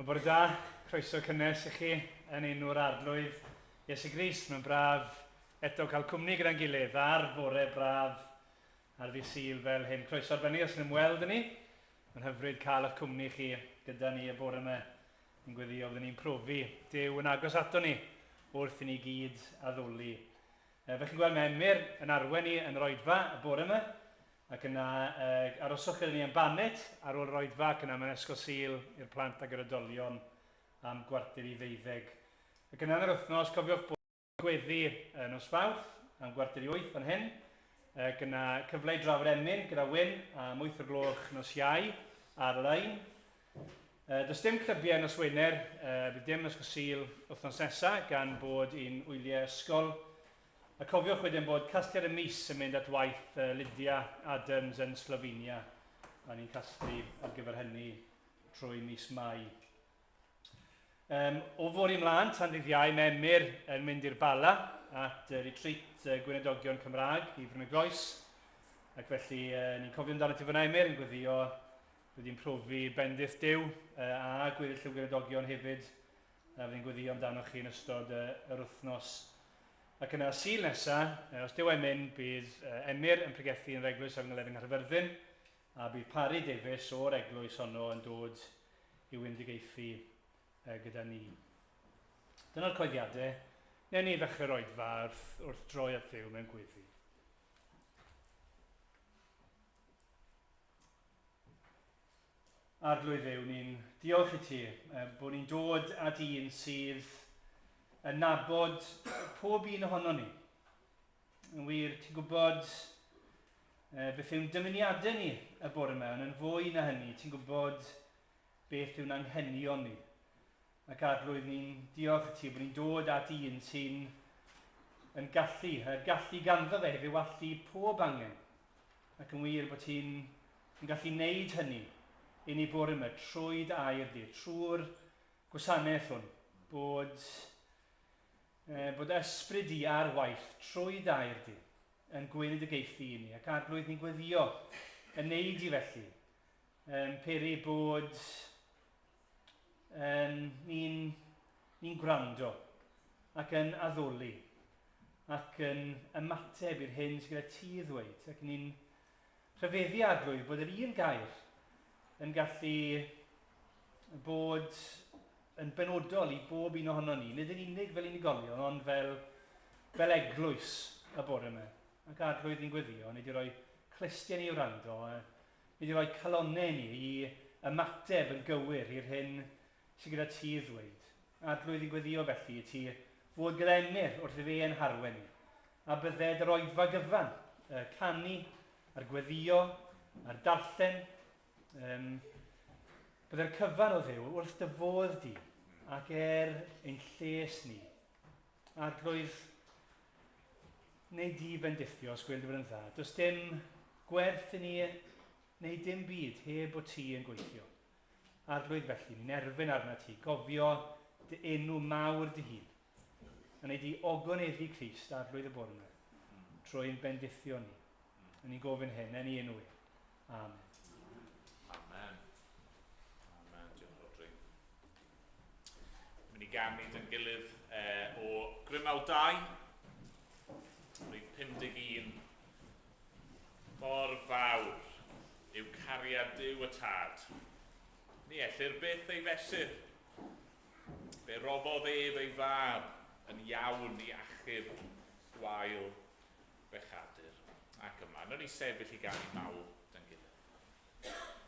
Wel, bore da, croeso cynnes i chi yn enw'r Arglwydd Iesu Grist. Mae'n braf eto cael cwmni gyda'n gilydd ar fore braf ar ddydd Sul fel hyn. Croeso arbennig os yn ymweld â ni. Mae'n hyfryd cael eich cwmni chi gyda ni y bore yma. Ni'n gweddio byddwn ni'n profi Duw yn agos ato ni wrth i ni gyd addoli. Fe chi'n gweld mae Emyr yn arwain ni yn yr oedfa y bore yma. Ac yna, aroswch gyda ni am baned ar ôl yr oedfa ac yna mewn Ysgol Sul i'r plant ag yr oedolion am 11:45. Ac yna yn yr wythnos, cofiwch bod gweddi nos Fawrth am 7:45 fan hyn. Ac yna cyfle i drafod emyn gyda Wyn am 8 o'r gloch nos Iau ar-lein. Does dim clybiau nos Wener, bydd dim Ysgol Sul wythnos nesaf gan bod un wyliau ysgol. A cofiwch wedyn bod casgliad y mis yn mynd at waith Lydia Adams yn Slovenia, a ni'n casglu ar gyfer hynny trwy mis Mai. Um, o fori ymlaen, tan ddydd Iau, mae Emyr yn mynd i'r Bala at y retreat Gweinidogion Cymraeg i Fryn y Groes. Ac felly uh, ni'n cofio amdano ti fyna Emyr, yn gweddio wedi'n profi bendith Duw uh, a gweddill y Gweinidogion hefyd. A fydd ni'n gweddio amdano chi yn ystod uh, yr wythnos. Ac yna, Sul nesa, os Duw e'n mynd, bydd Emyr yn pregethu yn yr eglwys ar Ngelefin Nghaerfyrddin, a bydd Parry Davies o'r eglwys honno yn dod i wendigaethu gyda ni. Dyna'r coeddiadau. Newn ni ddechrau'r oedfa wrth, wrth droi at Dduw mewn gweddi. Arglwydd Dduw, ni'n diolch i ti bod ni'n dod at un sydd yn nabod pob un ohono ni. Yn wir, ti'n gwybod beth yw'n dymuniadau ni y bore yma, ond yn fwy na hynny, ti'n gwybod beth yw'n anghenion ni. Ac Arglwydd, ni'n diolch i ti bod ni'n dod at un sy'n yn gallu, y gallu ganddo fe i ddiwallu pob angen. Ac yn wir bod ti'n yn gallu neud hynny i ni bore yma trwy dy air di, trwy'r gwasanaeth hwn, bod, eh, bod ysbryd di ar waith trwy dy air di yn gweinidogaethu i ni, ac Arglwydd ni'n gweddio yn neud i felly, um, peri bod um, ni'n ni gwrando ac yn addoli ac yn ymateb i'r hyn sydd gyda ti i ddweud, ac ni'n Rhyfeddu Arglwydd bod yr un gair yn gallu bod yn benodol i bob un ohono ni, nid yn unig fel unigolion, ond fel, fel eglwys y bore yma. Ac Arglwydd ni'n gweddio, nid i roi clustiau ni i wrando, nid i roi calonnau ni i ymateb yn gywir i'r hyn sydd gyda ti i ddweud. Arglwydd ni'n gweddio felly i ti fod gyda Emyr wrth i fe yn harwen ni, A bydded yr oedfa gyfan, y canu, a'r gweddio, a'r darllen, um, bydde'r cyfan o Dduw wrth dy fodd di, ac er ein lles ni. Arglwydd, neu di fendithio os gweld fod yn dda. Does dim gwerth i ni neu dim byd heb bod ti yn gweithio. Arglwydd felly, ni'n erfyn arna ti, gofio dy enw mawr dy hun. A wneud i ogoneddu Crist Arglwydd y bore yma, trwy ein bendithio ni. A ni'n gofyn hyn, yn ei enw e. Amen. Amen. Amen. Diolch, Rodri. Mynd i ganu dy'n gilydd eh, o Grymawl 2, rhif 51. Mor fawr yw cariad Duw y Tad. Ni ellir byth ei fesur. Fe roddodd ef ei fab yn iawn i achub gwael bechadur. Ac yma, wnawn ni sefyll i ganu mawl 'da'n gilydd.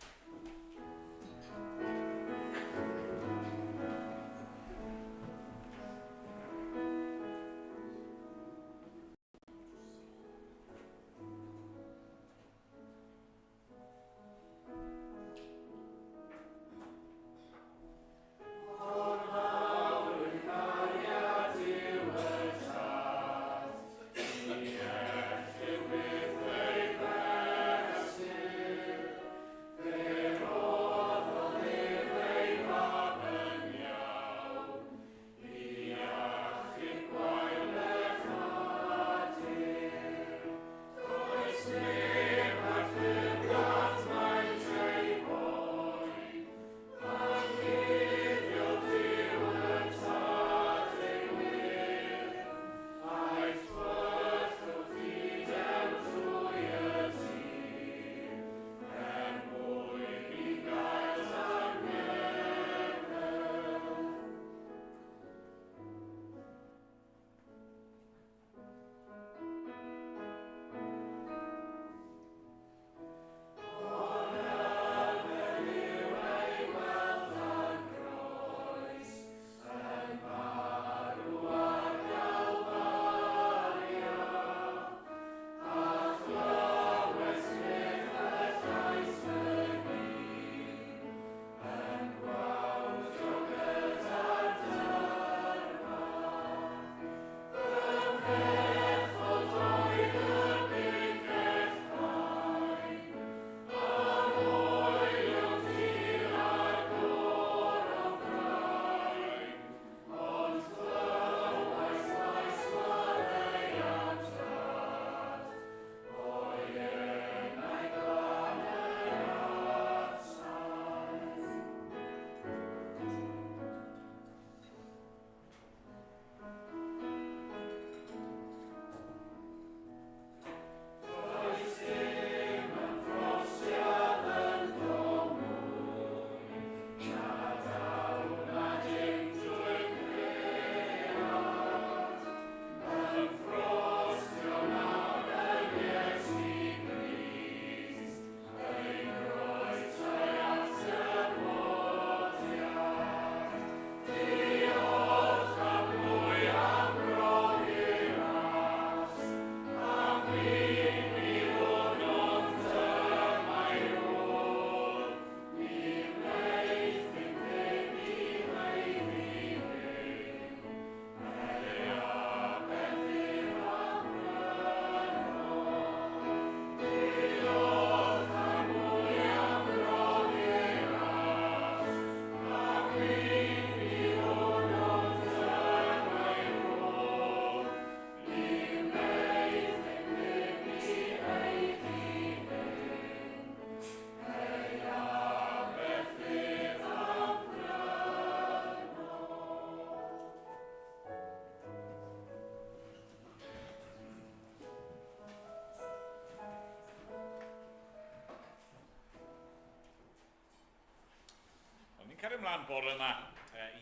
Ni'n cario ymlaen bore yma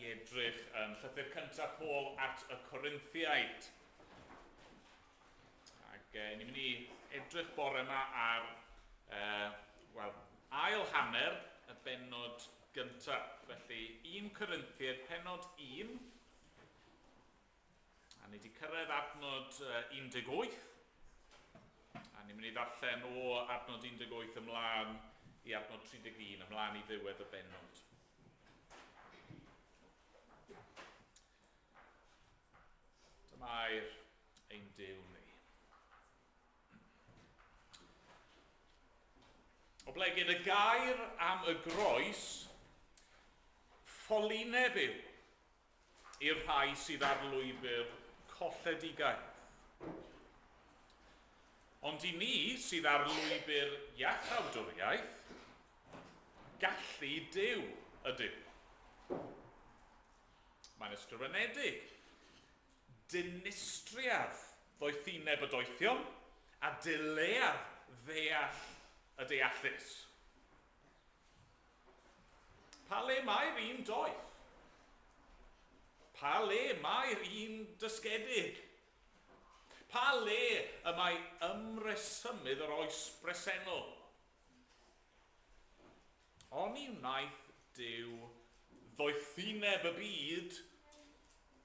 i edrych yn llythyr cyntaf Paul at y Corinthiaid. Ac ni'n mynd i edrych bore yma ar wel, ail hanner y bennod gyntaf. Felly, 1 Corinthiaid, pennod 1. A ni wedi cyrraedd adnod 18. A ni'n mynd i ddarllen o adnod 18 ymlaen i adnod 31, ymlaen i ddiwedd y bennod. Dyma air ein Duw ni. Oblegid y gair am y groes, ffolineb yw i'r rhai sydd ar lwybr colledigaeth. Ond i ni sydd ar lwybr iachawdwriaeth, gallu Duw ydyw. Mae'n ysgrifenedig. Dinistriaf ddoethineb y doethion, a dileaf ddeall y deallus. Pa le mae'r un doeth? Pa le mae'r un dysgedig? Pa le y mae ymresymydd yr oes bresennol? Oni wnaeth Duw ddoethineb y byd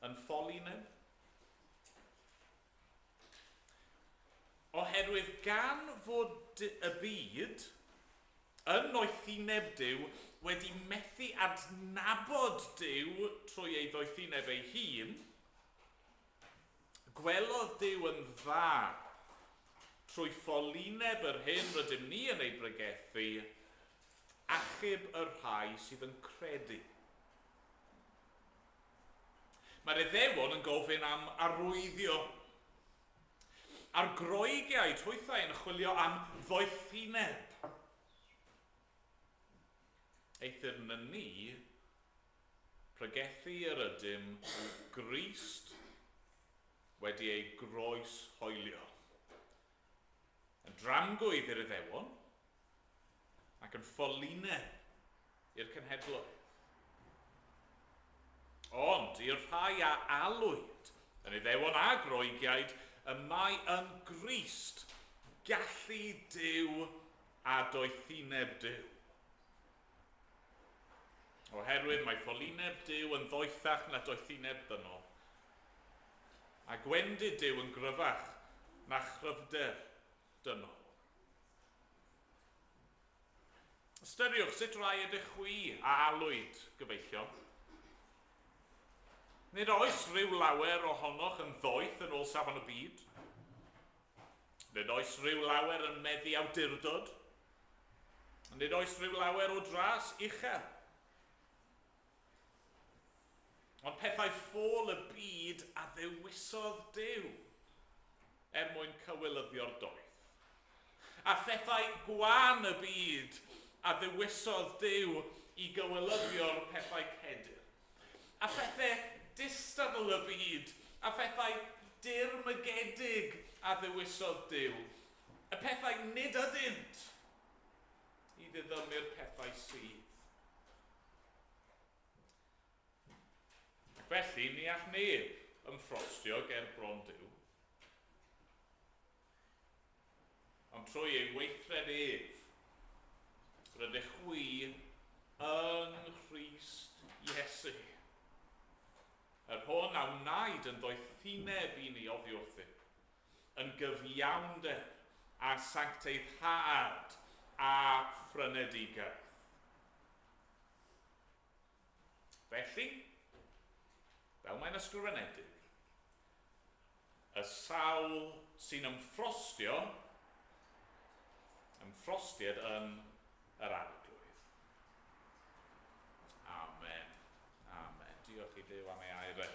yn ffolineb? Oherwydd gan fod y byd yn noethineb Duw wedi methu adnabod Duw trwy ei ddoethineb ei hun, gwelodd Duw yn dda trwy ffolineb yr hyn rydym ni yn ei bregethu, achub y rhai sydd yn credu. Mae'r Iddewon yn gofyn am arwyddion. A'r Groegiaid hwythau yn chwilio am ddoethineb. Eithr na ni, pregethu yr ydym Grist wedi ei groes hoelio. Yn dramgwydd i'r Iddewon ac yn ffolineb i'r cenhedloedd. Ond i'r rhai a alwyd yn Iddewon a Groegiaid, y mae yn Grist gallu Duw a doethineb Duw. Oherwydd mae ffolineb Duw yn ddoethach na doethineb ddynol, a gwendid Duw yn gryfach na chryfder dynol. Ystyriwch sut rai ydych chwi a alwyd, gyfeillion. Nid oes rhyw lawer ohonoch yn ddoeth yn ôl safon y byd. Nid oes rhyw lawer yn meddu awdurdod. Nid oes rhyw lawer o dras uchel. Ond pethau ffôl y byd a ddewisodd Duw er mwyn cywilyddio'r doeth. A phethau gwan y byd a ddewisodd Duw i gywilyddio'r pethau cedyrn. A phethau distadl y byd, a phethau dirmygedig a ddewisodd Duw. Y pethau nid ydynt i ddiddymu'r pethau sydd. Ac felly, ni all neb ymffrostio ger bron Duw. Ond trwy ei weithred ef, rydych chwi yng Nghrist Iesu, yr hwn a wnaed yn ddoethineb i ni oddi wrthym, yn gyfiawnder a sancteiddhad a phrynedigaeth. Felly, fel mae'n ysgrifenedig, y sawl sy'n ymffrostio, ymffrostied yn yr Arglwydd. Amen. Amen. Diolch i Dduw am ei air e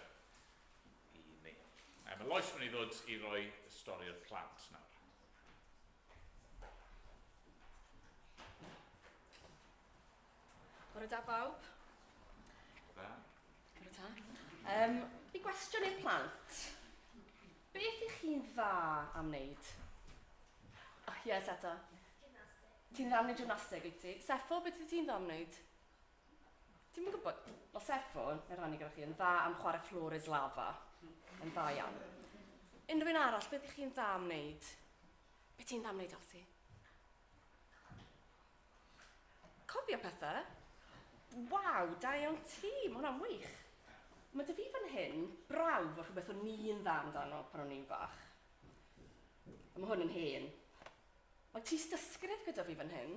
i ni. Mae Lois mynd i ddod i roi stori'r plant nawr. Bore da bawb. Da. Bore da. Fi gwestiwn i'r plant. Beth ych chi'n dda am wneud? Oh, yes, eto. Gymnasteg. Ti'n dda am wneud gymnasteg, wyt ti? Seffo, beth wyt ti'n dda am wneud? Ti'n yn gwybod, mae Seffo, neu rannu gyda chi, yn dda am chwarae Flores Lava. Yn dda iawn. Unrhyw un arall, beth ych chi'n dda am wneud? Be ti'n dda am wneud, Elsie? Cofio pethau? Waw, da iawn ti, mae hwnna'n wych. Mae dy fi fan hyn brawf o rhywbeth o'n i'n dda amdano pan o'n i'n fach. A mae hwn yn hen. Mae tystysgrif gyda fi fan hyn.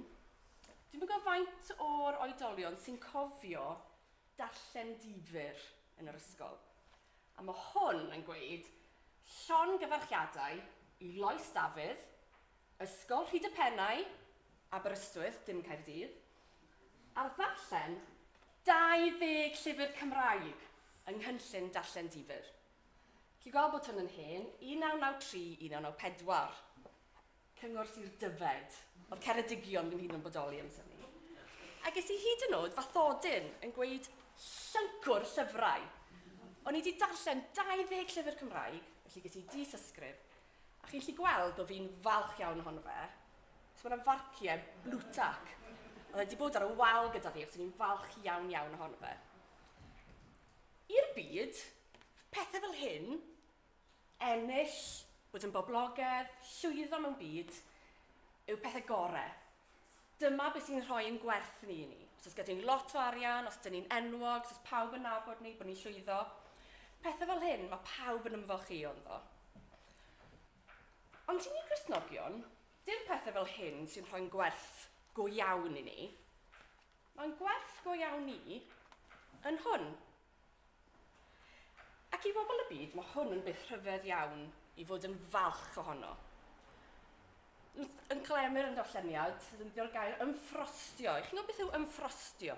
Dwi'n gwybod faint o'r oedolion sy'n cofio darllen difyr yn yr ysgol. A mae hwn yn gweud llongyfarchiadau i Lois Dafydd, Ysgol Rhyd y Pennau, Aberystwyth, dim Caerdydd, ar ddarllen 20 llyfr Cymraeg yng nghynllun Darllen Difyr. Chi'n gweld bod hwn yn hen, 1993-1994. Cyngor Sir Dyfed. Oedd Ceredigion ddim hyd yn bodoli amser ni. A ges i hyd yn oed fathodyn yn gweud llyncwr llyfrau. O'n i wedi darllen 20 llyfr Cymraeg, felly ges i dysysgrif, A chi'n gallu gweld bod fi'n falch iawn ohono fe. So mae yna farciau blwtac. Oedd e wedi bod ar y wal gyda fi, achos o'n i'n falch iawn iawn ohono fe. I'r byd, pethau fel hyn, ennill, bod yn boblogaidd, llwyddo mewn byd, yw pethau gorau. Dyma beth sy'n rhoi yn gwerth ni i ni. Os oes gyda ni lot o arian, os dyn ni'n enwog, os oes pawb yn nabod ni, bod ni'n llwyddo. Pethau fel hyn, mae pawb yn ymfalchïo ynddo. Ond i ni Gristnogion, dim pethau fel hyn sy'n rhoi'n gwerth go iawn i ni. Mae'n gwerth go iawn ni yn hwn. Ac i bobl y byd, mae hwn yn beth rhyfedd iawn i fod yn falch ohono. Yn Clemur yn darlleniad, ddefnyddio'r gair ymffrostio. I chi'n gwybod beth yw ymffrostio?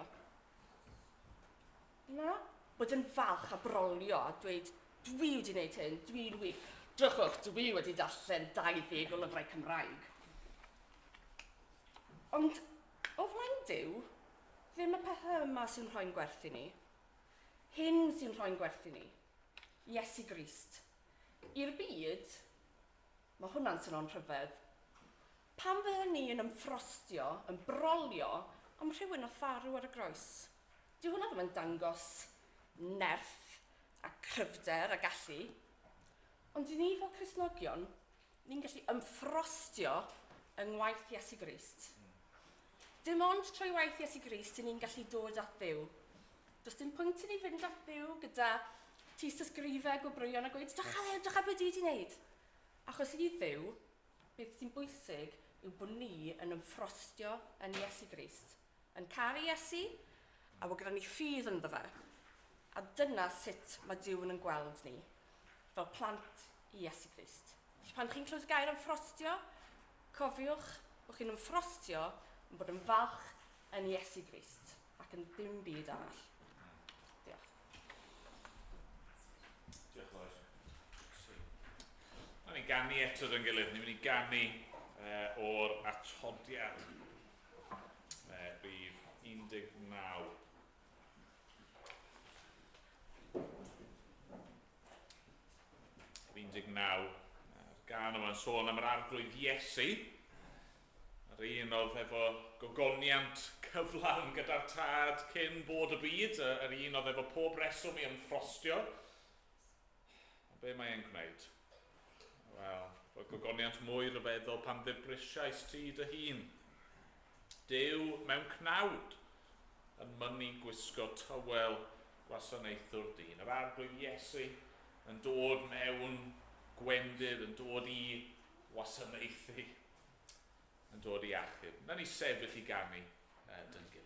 Na? Bod yn falch a brolio a dweud, dwi wedi gwneud hyn, dwi'n wych. Drychwch, dwi wedi darllen 20 o lyfrau Cymraeg. Ond o flaen Duw, ddim y pethau yma sy'n rhoi'n gwerth i ni. Hyn sy'n rhoi'n gwerth i ni. Iesu Grist. I'r byd, mae hwnna'n syno'n rhyfedd. Pam fydden ni yn ymffrostio, yn brolio am rhywun o farw ar y groes? Dyw hwnna ddim yn dangos nerth a cryfder a gallu. Ond i ni fel Cristnogion, ni'n gallu ymffrostio yng ngwaith Iesu Grist. Dim ond trwy waith Iesu Grist i ni'n gallu dod at Dduw. Does dim pwynt i ni fynd at Dduw gyda tystysgrifau gwobrwyon a gweud, drycha Dduw, drycha beth dwi wedi wneud. Achos i Dduw, beth sy'n bwysig yw bod ni yn ymffrostio yn Iesu Grist, yn caru Iesu, a bod gyda ni ffydd ynddo fe. A dyna sut mae Duw yn gweld ni, fel plant i Iesu Grist. Felly pan chi'n clywed y gair ymffrostio, cofiwch bod chi'n ymffrostio yn bod yn falch yn Iesu Grist ac yn dim byd arall. Diolch. Diolch, Lois. Nawn ni ganu eto dy'n gilydd. Ni'n mynd i ganu o'r atodiad. Rhif 19. 19. Gan yma'n sôn am yr arglwydd Iesu. Yr un oedd efo gogoniant cyflawn gyda'r tad cyn bod y byd, yr un oedd efo pob reswm i ymffrostio. Ond be mae e'n gwneud? Wel, roedd gogoniant mwy rhyfeddol pan ddibrisiais ti dy hun. Duw mewn cnawd yn mynnu gwisgo tywel gwasanaethwr dyn. Yr arglwydd Iesu yn dod mewn gwendid, yn dod i wasanaethu, yn dod i achub. Na ni sefyll i ganu dyn gilydd.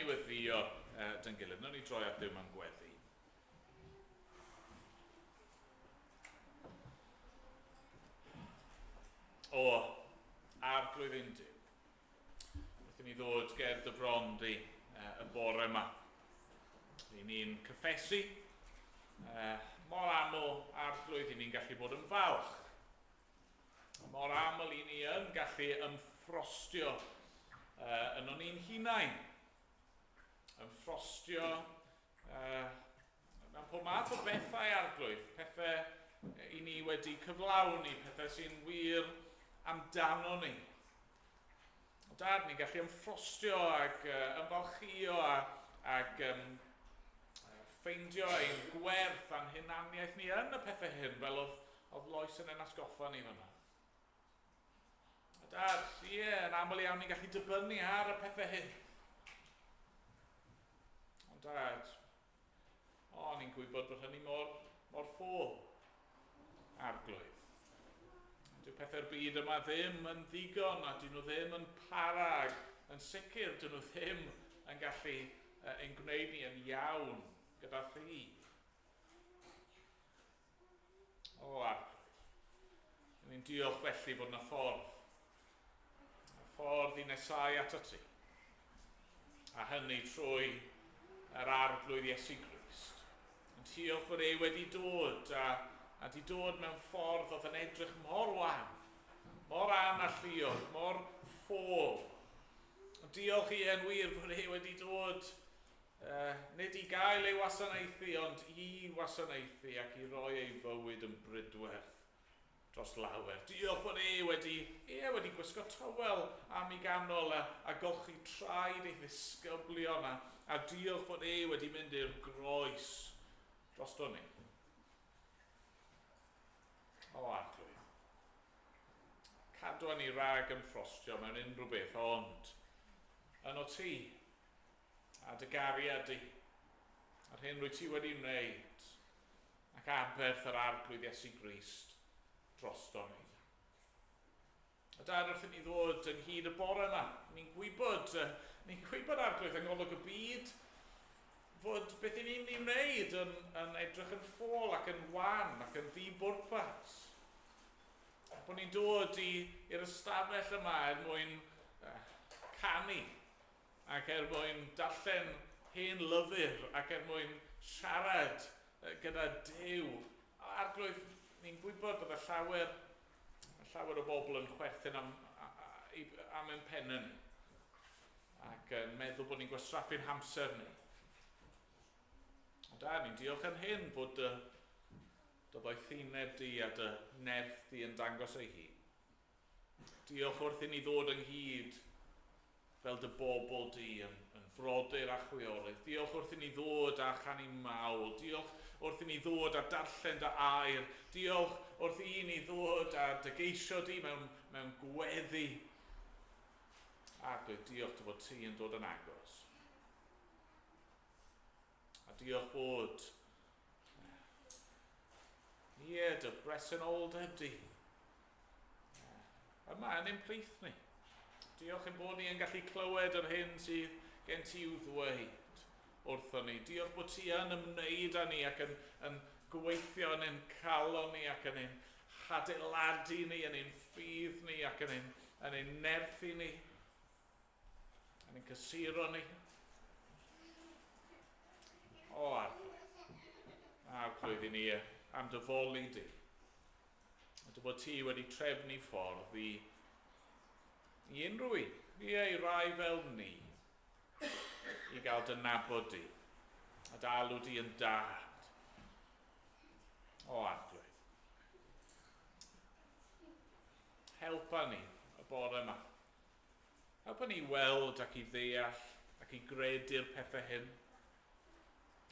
ni weddio dyn gilydd, wnawn ni droi at Dduw mewn gweddi. O, arglwydd ein Duw, wrth i ni ddod ger dy fron di y bore yma, i ni'n cyffesu, mor aml arglwydd i ni'n gallu bod yn falch. Mor aml i ni yn gallu ymffrostio yno ni'n hunain. Ymffrostio mewn pob math o bethau arglwydd, pethau i ni wedi cyflawni, pethau sy'n wir amdano ni. O dad, ni'n gallu ymffrostio ac ymfalchio a, ac um, ffeindio ein gwerth a'n hunaniaeth ni yn y pethau hyn, fel oedd, oedd Lois yn ein atgoffa ni fanna. A dad, ie, yeah, yn aml iawn ni'n gallu dibynnu ar y pethau hyn. Ond dad, o, ni'n gwybod bod hynny mor, mor ffôl. Arglwydd. Dyw pethau'r byd yma ddim yn ddigon a dyn nhw ddim yn para ac yn sicr dyn nhw ddim yn gallu ein gwneud ni yn iawn gyda thi. O, Arglwydd. Ni'n diolch felly fod yna ffordd. Y ffordd i nesau ato ti. A hynny trwy yr Arglwydd Iesu Grist. Yn diolch fod e wedi dod a, a di dod mewn ffordd oedd yn edrych mor wan, mor analluog, mor ffôl. Diolch i e'n wir fod e wedi dod uh, nid i gael ei wasanaethu, ond i wasanaethu ac i roi ei fywyd yn brydwerth dros lawer. Diolch fod e wedi, e wedi gwisgo tywel am ei ganol a, a golchi traed ei ddisgyblion a, a diolch fod e wedi mynd i'r groes drosto ni. O, Arglwydd. Cadwa ni rhag ymffrostio mewn unrhyw beth, ond yn o ti, a dy gariad di, a'r hyn rwy ti wedi wneud, ac aberth yr Arglwydd Iesu Grist drosto ni. A dad, wrth i ni ddod ynghyd y bore yma, ni'n gwybod, ni'n gwybod Arglwydd yng ngolwg y byd, fod beth i ni'n ei wneud yn, yn edrych yn ffôl ac yn wan ac yn ddi-bwrpas. Bod ni'n dod i'r ystafell yma er mwyn canu ac er mwyn darllen hen lyfr ac er mwyn siarad gyda Duw. Arglwydd, ni'n gwybod bod y llawer, llawer o bobl yn chwerthin am, am ein pennau ni ac yn meddwl bod ni'n gwastraffu'n hamser ni. Ond da, ni'n diolch am hyn fod dy, dy ddoethineb di a dy nerth di yn dangos ei hun. Diolch wrth i ni ddod ynghyd fel dy bobl di yn, yn frodyr a chwiorydd. Diolch wrth i ni ddod a chanu mawl. Diolch wrth i ni ddod a darllen dy air. Diolch wrth i ni ddod a dy geisio di mewn, mewn gweddi. A dwi diolch dy fod ti yn dod yn agos. A diolch bod Ie, dy bresenoldeb di. Yma yn ein plith ni. Diolch ein bod ni yn gallu clywed yr hyn sydd gen ti i'w ddweud wrthon ni. Diolch bod ti yn ymwneud â ni ac yn, yn gweithio yn ein calon ni ac yn ein hadeiladu ni, yn ein ffydd ni ac yn ein, yn ein nerthu ni. Yn ein cysuro ni. O, Arglwydd. Arglwydd i ni am dy foli di. A dy bod ti wedi trefnu ffordd i, i unrhyw un, i ei rai fel ni, i gael dy nabod di, a dy alw di yn dad. O, Arglwydd. Helpa ni y bore yma. Helpa ni i weld ac i ddeall ac i gredu'r pethau hyn.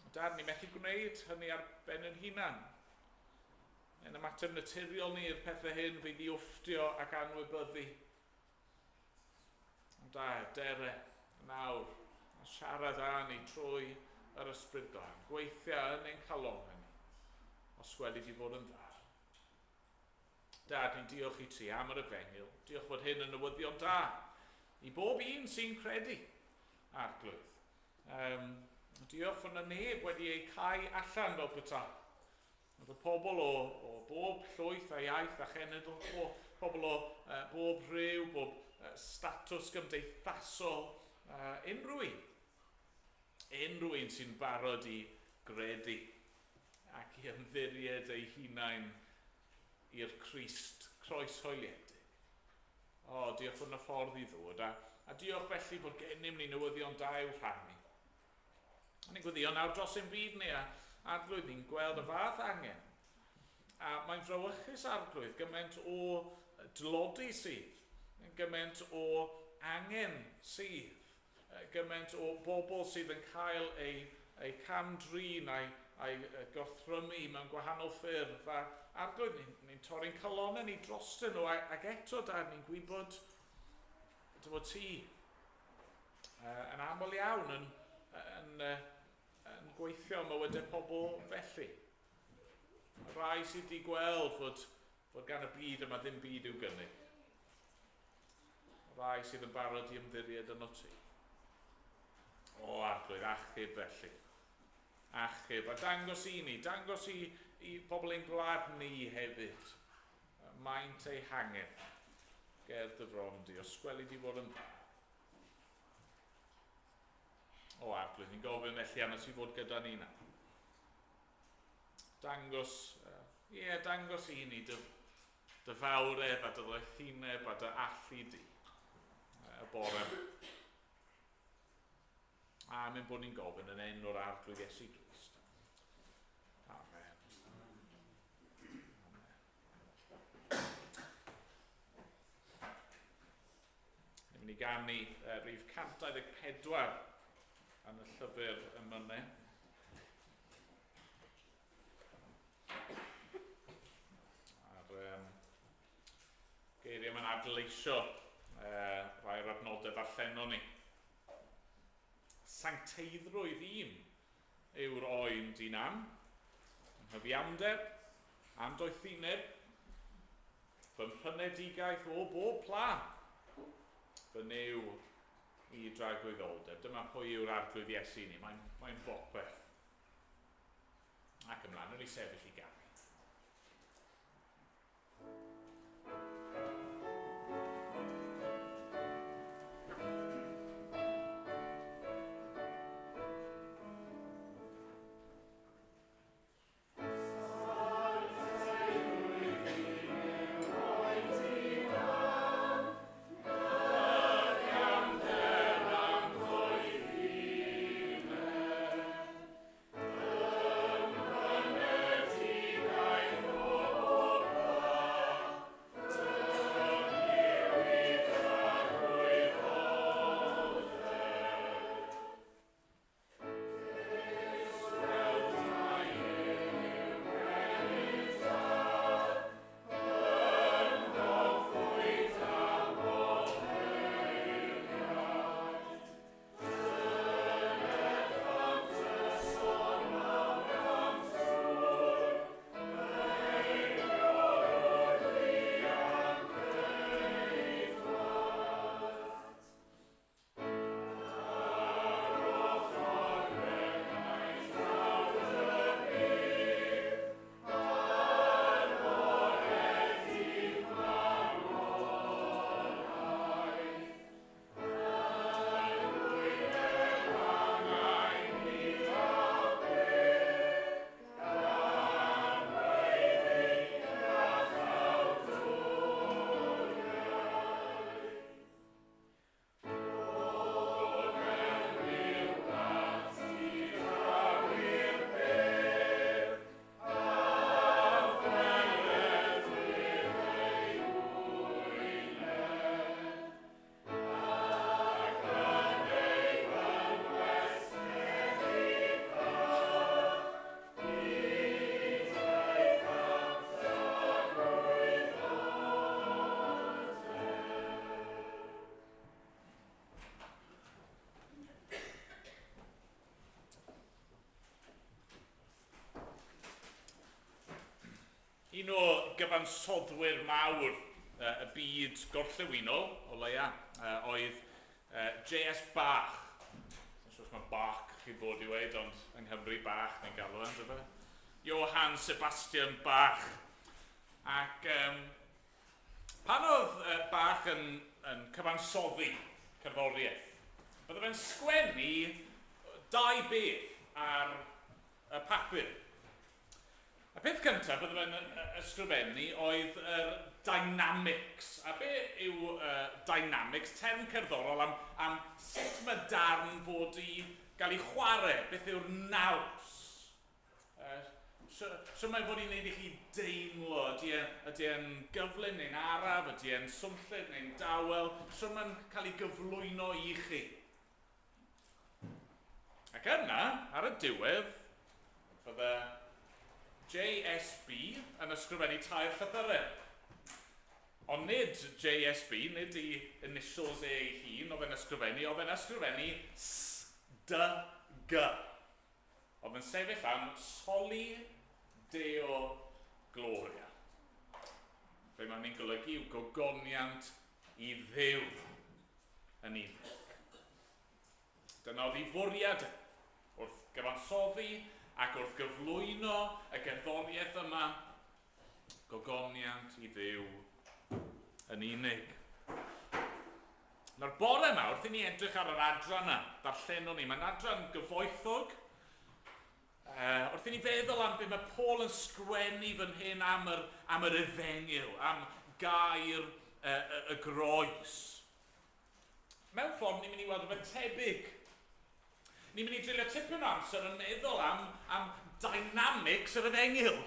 Dad, ni methu gwneud hynny ar ben yn hunan. Yn ymateb naturiol ni i'r pethau hyn fydd i wfftio ac anwybyddu. Ond dad, dere, nawr, a siarad â ni trwy yr Ysbryd Glân. Gweithia yn ein calonnau ni, os gweli di fod yn dda. Dad, ni'n diolch i ti am yr efengyl. Diolch fod hyn yn newyddion da i bob un sy'n credu, Arglwydd. Um, diolch fod yna neb wedi eu cau allan fel petai. Oedd y pobl o, o bob llwyth a iaith a chenedl, o, pobl o uh, bob rhyw, bob uh, statws gymdeithasol, uh, unrhyw un. Unrhyw un sy'n barod i gredu ac i ymddiried eu hunain i'r Crist croeshoeliedig. O, diolch fod yna ffordd i ddod, a, a diolch felly bod gennym ni newyddion da i'w rhannu. A ni'n gweddio nawr dros ein byd ni, a arglwydd ni'n gweld y fath angen. A mae'n frawychus arglwydd gymaint o dlodi sydd, gymaint o angen sydd, gymaint o bobl sydd yn cael eu, eu cam-drin a'i, a'i gorthrymu mewn gwahanol ffyrdd. A arglwydd, ni'n ni torri'n calonnau ni drostyn nhw, ac eto da ni'n gwybod dy fod ti yn aml iawn yn, yn, yn gweithio mywydau pobl felly. Rai sydd wedi gweld fod, fod gan y byd yma ddim byd i'w gynnig. Rai sydd yn barod i ymddiried yno ti. O, arglwydd, achub felly. Achub, a dangos i ni, dangos i, i pobl ein gwlad ni hefyd. Maint ei hangen. Ger dy fron di, os gweli di fod yn dda. O, arglwydd, ni'n gofyn felly arno ti fod gyda ni nawr. Dangos, ie, yeah, dangos i ni dy, dy fawredd a dy ddoethineb a dy allu di y bore yma. A mynd bod ni'n gofyn yn enw'r Arglwydd Iesu Grist. Amen. Amen. Ni'n mynd i ganu uh, rhif 124 yn y llyfr ymynau. A'r um, geiriau mae'n adleisio uh, rhai o'r adnodau ddarllenon ni. Sancteiddrwydd un yw'r oen dyn am, nghyfiawnder, am doethineb, fy mhrynedigaeth o bob pla, fy new i dragwyddoldeb. Dyma pwy yw'r arglwydd Iesu ni, mae'n mae bopeth. Ac ymlaen, yn ei sefyll i ganu. Un o gyfansoddwyr mawr y byd gorllewinol, o leia, oedd J.S. Bach. Sa'n siŵr os mae Bach Chi fod i weud, ond yng Nghymru Bach ni'n galw e, yndyfe? Johann Sebastian Bach. Ac pan oedd Bach yn cyfansoddi cerddoriaeth, bydde fe'n sgwennu dau beth ar y papur. Y peth cyntaf bydde fe'n ysgrifennu oedd yr dynamics. A be yw dynamics? Term cerddorol am sut mae darn fod i gael ei chwarae, beth yw'r naws. So mae'n fod i wneud i chi deimlo, ydy e'n gyflym neu'n araf, ydy e'n swnllyd neu'n dawel, so mae'n cael ei gyflwyno i chi. Ac yna, ar y diwedd, bydde JSB yn ysgrifennu tair llythyren. Ond nid JSB, nid i initials e ei hun oedd e'n ysgrifennu, oedd e'n ysgrifennu S, D, G. Oedd yn sefyll am Soli Deo Gloria. Be mae'n ni'n golygu yw gogoniant i Dduw yn unig. Dyna oedd ei fwriad e, wrth gyfansoddi ac wrth gyflwyno y gerddoriaeth yma, gogoniant i Dduw yn unig. Nawr bore yma, wrth i ni edrych ar yr adran yna, darllenwn ni, mae'n adran gyfoethog. Wrth i ni feddwl am be mae Paul yn sgwennu fan hyn am yr efengyl, am gair y groes. Mewn ffordd, ni'n mynd i weld rhywbeth tebyg. Ni'n mynd i dreulio tipyn o amser yn meddwl am dynamics yr efengyl.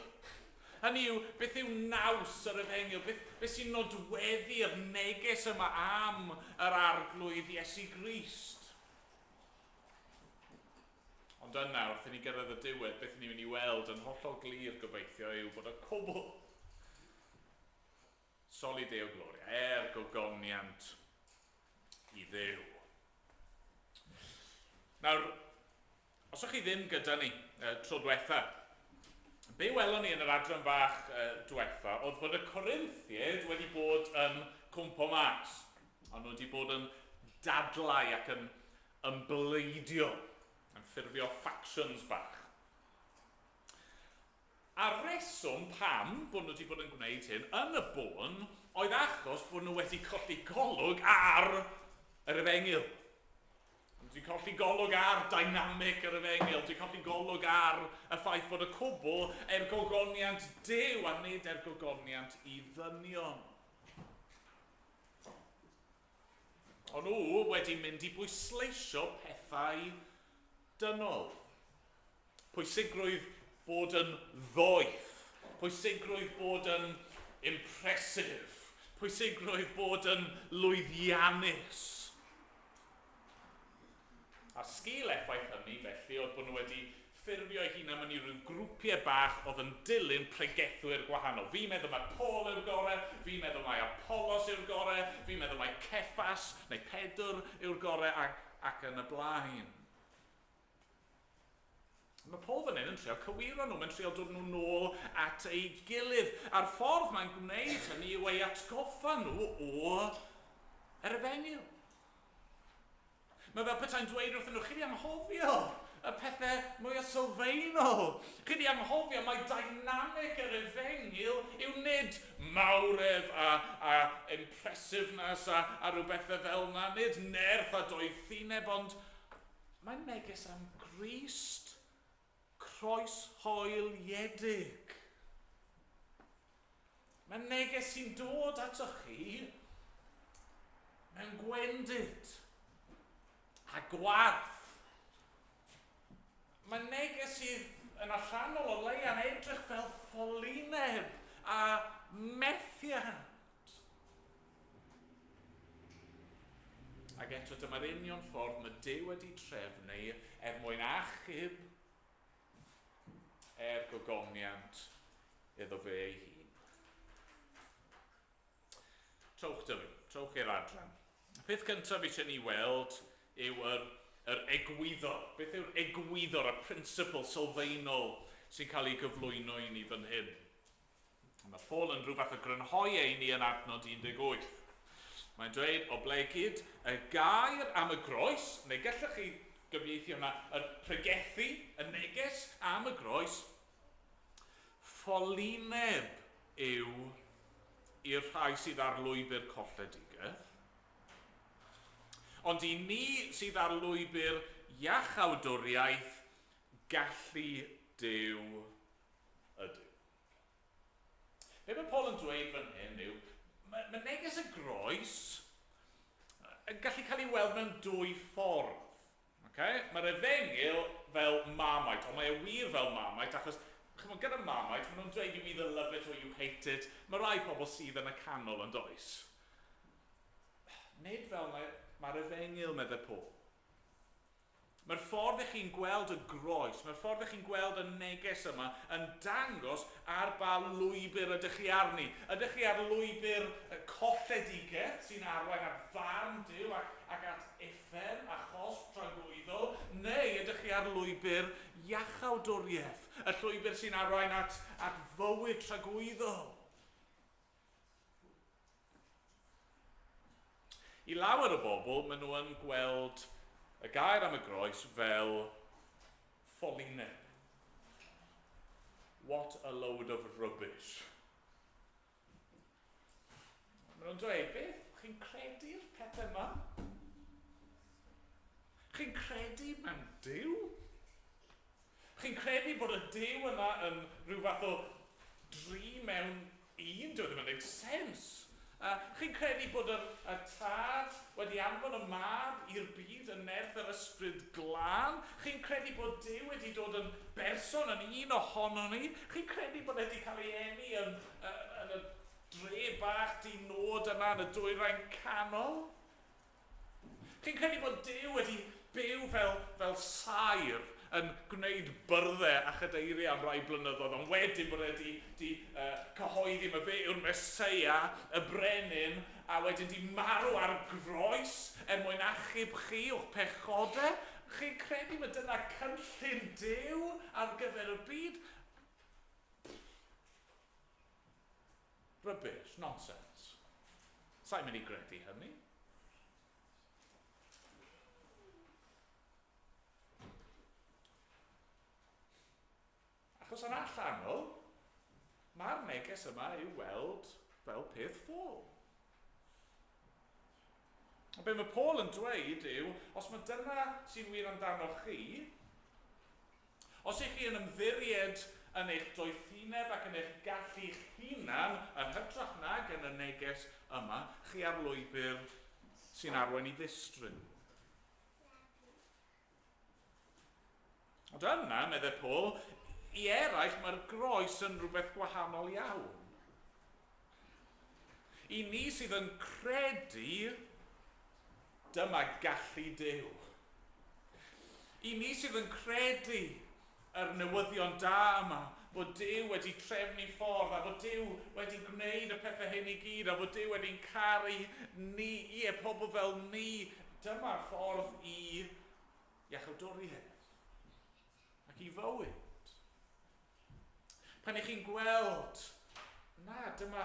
Hynny yw, beth yw naws yr efengyl? Beth sy'n nodweddu'r neges yma am yr Arglwydd Iesu Grist? Ond yna, wrth i ni gyrraedd y diwedd, beth ni'n mynd i weld yn hollol glir gobeithio yw bod y cwbl Soli Deo Gloria, er gogoniant i Dduw. Nawr, os ydych chi ddim gyda ni tro diwetha, be welon ni yn yr adran fach diwetha oedd fod y Corinthiaid wedi bod yn cwmpo mas. Ond nhw wedi bod yn dadlau ac yn ymbleidio, yn ffurfio factions bach. A'r rheswm pam bod nhw wedi bod yn gwneud hyn yn y bôn oedd achos bod nhw wedi colli golwg ar yr efengyl. Wedi colli golwg ar dynamic yr efengyl, wedi colli golwg ar y ffaith bod y cwbl er gogoniant Duw a nid er gogoniant i ddynion. O'n nhw wedi mynd i bwysleisio pethau dynol. Pwysigrwydd bod yn ddoeth. Pwysigrwydd bod yn impressive. Pwysigrwydd bod yn lwyddiannus. A sgil effaith hynny, felly, oedd bod nhw wedi ffurfio eu hunain mewn i ryw grwpiau bach oedd yn dilyn pregethwyr gwahanol. Fi'n meddwl mai Paul yw'r gorau, fi'n meddwl mai Apollos yw'r gorau, fi'n meddwl mai Ceffas neu Pedr yw'r gorau, ac yn y blaen. Mae Paul fan hyn yn trio cywiro nhw, mae'n trio dod nhw nôl at ei gilydd. A'r ffordd mae'n gwneud hynny yw ei atgoffa nhw o yr efengyl. Mae fel petai'n dweud wrthyn nhw, chi 'di anghofio y pethau mwyaf sylfaenol. Chi 'di anghofio mai dynamic yr efengyl yw nid mawredd a impressiveness a rhyw bethau fel 'na, nid nerth a doethineb, ond mae'n neges am Grist croeshoeliedig. Mae'n neges sy'n dod atoch chi mewn gwendid a gwarth. Mae'n neges sydd yn allanol o leia'n edrych fel ffolineb a methiant. Ac eto dyma'r union ffordd mae Duw wedi trefnu er mwyn achub er gogoniant iddo fe ei hun. Trowch dy fi, trowch i'r adran. Y peth cyntaf eisiau ni weld yw yr egwyddor. Beth yw'r egwyddor, y principle sylfaenol sy'n cael ei gyflwyno i ni fan hyn? Mae Paul yn rhyw fath o grynhoi e i ni yn adnod 18. Mae'n dweud, oblegid y gair am y groes, neu gallwch chi gyfieithu hwnna, yr pregethu, y neges am y groes, ffolineb yw i'r rhai sydd ar lwybr colledigaeth. Ond i ni sydd ar lwybr iachawdwriaeth, gallu Duw ydyw. Be mae Paul yn dweud fan hyn yw, mae neges y groes yn gallu cael ei weld mewn dwy ffordd. Okay? Mae'r efengyl fel Marmite, ond mae e wir fel Marmite, achos chymod, gyda Marmite, maen nhw'n dweud you either love it or you hate it. Mae rai pobl sydd yn y canol yn does. Nid fel mae'r efengyl, meddai Paul. Mae'r ffordd ych chi'n gweld y groes, mae'r ffordd ych chi'n gweld y neges yma yn dangos ar ba lwybr ydych chi arni. Ydych chi ar lwybr colledigaeth sy'n arwain at farn Duw ac at uffern a chosb tragwyddol, neu ydych chi ar lwybr iachawdwriaeth, y llwybr sy'n arwain at fywyd tragwyddol? I lawer o bobl, maen nhw yn gweld y gair am y groes fel ffolineb. What a load of rubbish. Maen nhw'n dweud, beth, chi'n credu'r pethau yma? Chi'n credu mewn Duw? Chi'n credu bod y Duw yna yn rhyw fath o dri mewn un? Dyw e ddim yn gwneud sens. Chi'n credu bod y Tad wedi anfon y Mab i'r byd yn nerth yr Ysbryd Glân? Chi'n credu bod Duw wedi dod yn berson, yn un ohonon ni? Chi'n credu bod e wedi cael ei eni yn y dre bach di-nod yna yn y Dwyrain Canol? Chi'n credu bod Duw wedi byw fel saer yn gwneud byrddau a chadeiriau am rai blynyddoedd, ond wedyn bod e wedi cyhoeddi mai fe yw'r Meseia, y brenin, a wedyn 'di marw ar groes er mwyn achub chi o'ch pechodau? Chi'n credu mai dyna cynllun Duw ar gyfer y byd? Rubbish, nonsense. Sa i'n mynd i gredu hynny. Achos yn allanol, mae'r neges yma i'w weld fel peth ffôl. Ond be mae Paul yn dweud yw, os mae dyna sy'n wir amdano chi, os ych chi yn ymddiried yn eich doethineb ac yn eich gallu'ch hunan yn hytrach nag yn y neges yma, chi ar lwybr sy'n arwain i ddistryn. Ond yna, meddai Paul, i eraill mae'r groes yn rhywbeth gwahanol iawn. I ni sydd yn credu, dyma gallu Duw. I ni sydd yn credu yr newyddion da yma, bod Duw wedi trefnu ffordd, a bod Duw wedi gwneud y pethau hyn i gyd, a bod Duw wedi'n caru ni, ie, pobl fel ni, dyma'r ffordd i iachawdwriaeth ac i fywyd. Pan ych chi'n gweld, na, dyma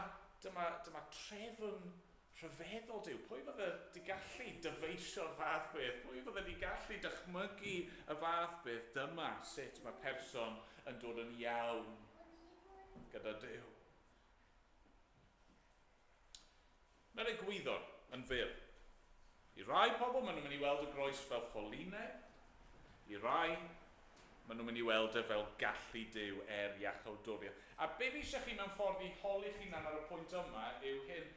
trefn rhyfeddol Duw. Pwy fydde 'di gallu dyfeisio'r fath beth? Pwy fydde 'di gallu dychmygu y fath beth? Dyma sut mae person yn dod yn iawn gyda Duw. Mae'r egwyddor yn fyr. I rai pobl, maen nhw'n mynd i weld y groes fel ffolineb. I rai, maen nhw'n mynd i weld e fel gallu Duw er iachawdwriaeth. A be fi eisiau chi mewn ffordd i holi'ch hunan ar y pwynt yma yw hyn,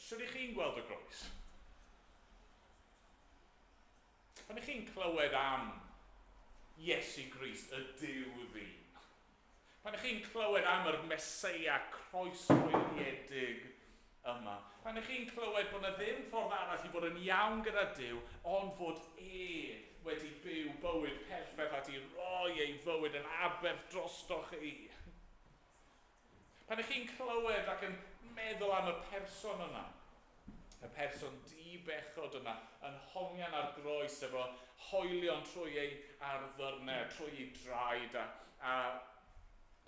shwt y'ch chi'n gweld y groes? Pan y'ch chi'n clywed am Iesu Grist, y Duw ddyn, pan y'ch chi'n clywed am yr Meseia croeshoeliedig yma, pan y'ch chi'n clywed bod 'na ddim ffordd arall i fod yn iawn gyda Duw, ond fod e wedi byw bywyd perffaith a 'di roi ei fywyd yn aberth drostoch chi. Pan y'ch chi'n clywed ac yn meddwl am y person yna, y person di-bechod yna, yn hongian ar groes efo hoelion trwy ei arddyrnau, trwy ei draed, a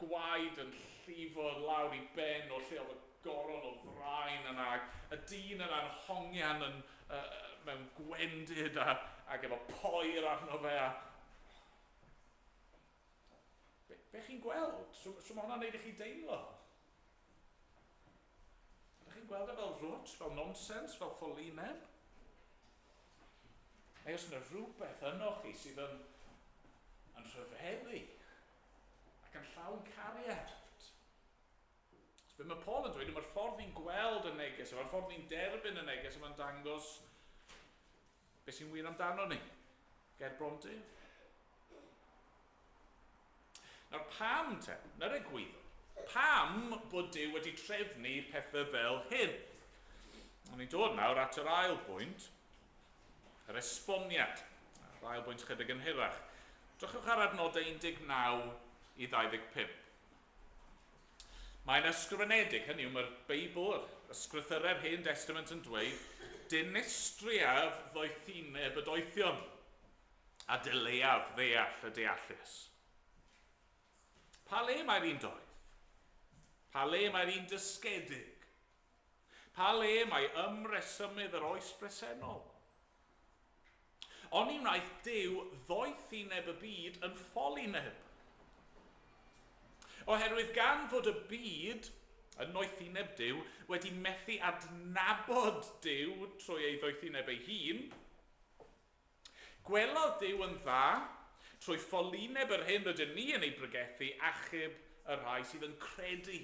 gwaed yn llifo lawr i ben o lle oedd y goron o ddraen yna, ac y dyn yna'n hongian mewn gwendid a ac efo poer arno fe. A... Be, be chi'n gweld? So, so mae hwnna'n neud i chi deimlo? Ydych chi'n gweld e fel rwt, fel nonsens, fel ffolineb? Neu os yna rhywbeth yno chi sydd yn, yn rhyfeddu ac yn llawn cariad. So be mae Paul yn dweud, mae'r ffordd ni'n gweld y neges, mae'r ffordd ni'n derbyn y neges yma'n dangos beth sy'n wir amdano ni. Ger bron Duw. Nawr pam te, na'r egwyddor, pam bod Duw wedi trefnu pethau fel hyn? O'n i'n dod nawr at yr ail bwynt, yr esboniad, yr ail bwynt chydig yn hirach. Drychwch ar adnodau 19 i 25. Mae'n ysgrifenedig, hynny yw mae'r Beibl, yr ysgrythyrau'r Hen Testament yn dweud, dinistriaf ddoethineb y doethion, a dyleaf ddeall y deallus. Pa le mae'r un doeth? Pa le mae'r un dysgedig? Pa le mae ymresymydd yr oes bresennol? Oni wnaeth Duw ddoethineb y byd yn ffolineb? Oherwydd gan fod y byd, yn noethineb Duw, wedi methu adnabod Duw trwy ei ddoethineb ei hun, gwelodd Duw yn dda, trwy ffolineb yr hyn rydyn ni yn ei bregethu, achub y rhai sydd yn credu.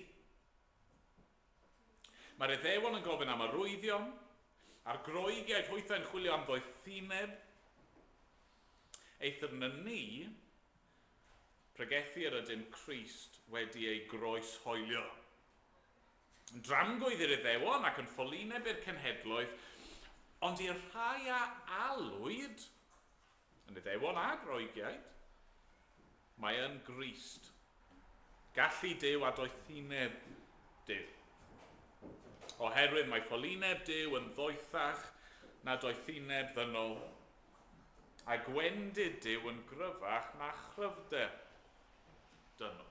Mae'r Iddewon yn gofyn am arwyddion, a'r Groegiaid hwythau'n chwilio am ddoethineb. Eithr na ni, pregethu yr ydym Crist wedi ei groeshoelio. Yn dramgwydd i'r Iddewon ac yn ffolineb i'r cenhedloedd, ond i'r rhai a alwyd, yn Iddewon a Groegiaid, mae yn Grist. Gallu Duw a doethineb Duw. Oherwydd mae ffolineb Duw yn ddoethach na doethineb ddynol, a gwendid Duw yn gryfach na chryfder dynol.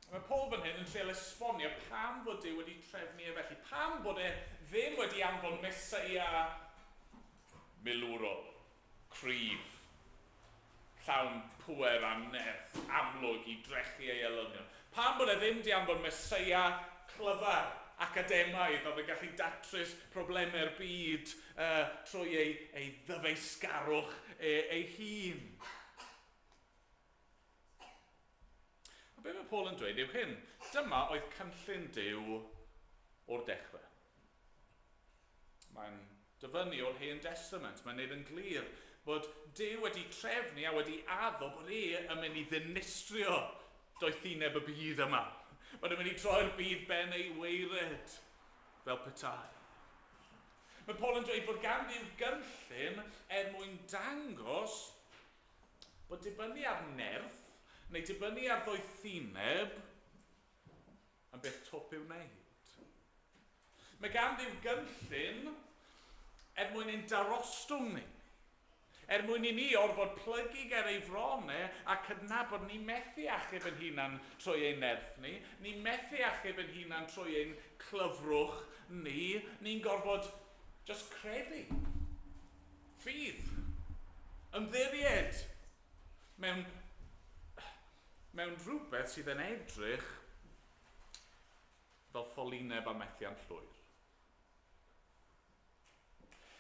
Mae Paul fan hyn yn treial esbonio pam fod Duw wedi trefnu e felly, pam bod e ddim wedi anfon Meseia milwrol, cryf, llawn pŵer a nerth amlwg i drechu ei elynion. Pam bod e ddim di anfon Meseia clyfar, academaidd, oedd yn gallu datrys problemau'r byd uh, trwy ei, ei ddyfeisgarwch e, ei hun. A be mae Paul yn dweud yw hyn. Dyma oedd cynllun Duw o'r dechrau. Mae'n dyfynnu o'r Hen Testament. Mae'n neud yn glir bod Duw wedi trefnu a wedi addo bod e yn mynd i ddinistrio doethineb y byd yma. Bod e'n mynd i troi'r byd ben ei waered fel petai. Mae Paul yn dweud bod gan Dduw gynllun er mwyn dangos bod dibynnu ar nerth neu dibynnu ar ddoethineb yn beth twp i'w wneud. Mae gan Dduw gynllun er mwyn ein darostwng ni. Er mwyn i ni orfod plygu ger ei fron e a cydnabod ni methu achub yn hunan trwy ein nerth ni, ni methu achub yn hunan trwy ein clyfrwch ni, ni'n gorfod just credu. Ffydd. Ymddiried mewn, mewn rhywbeth sydd yn edrych fel ffolineb a methiant llwyr.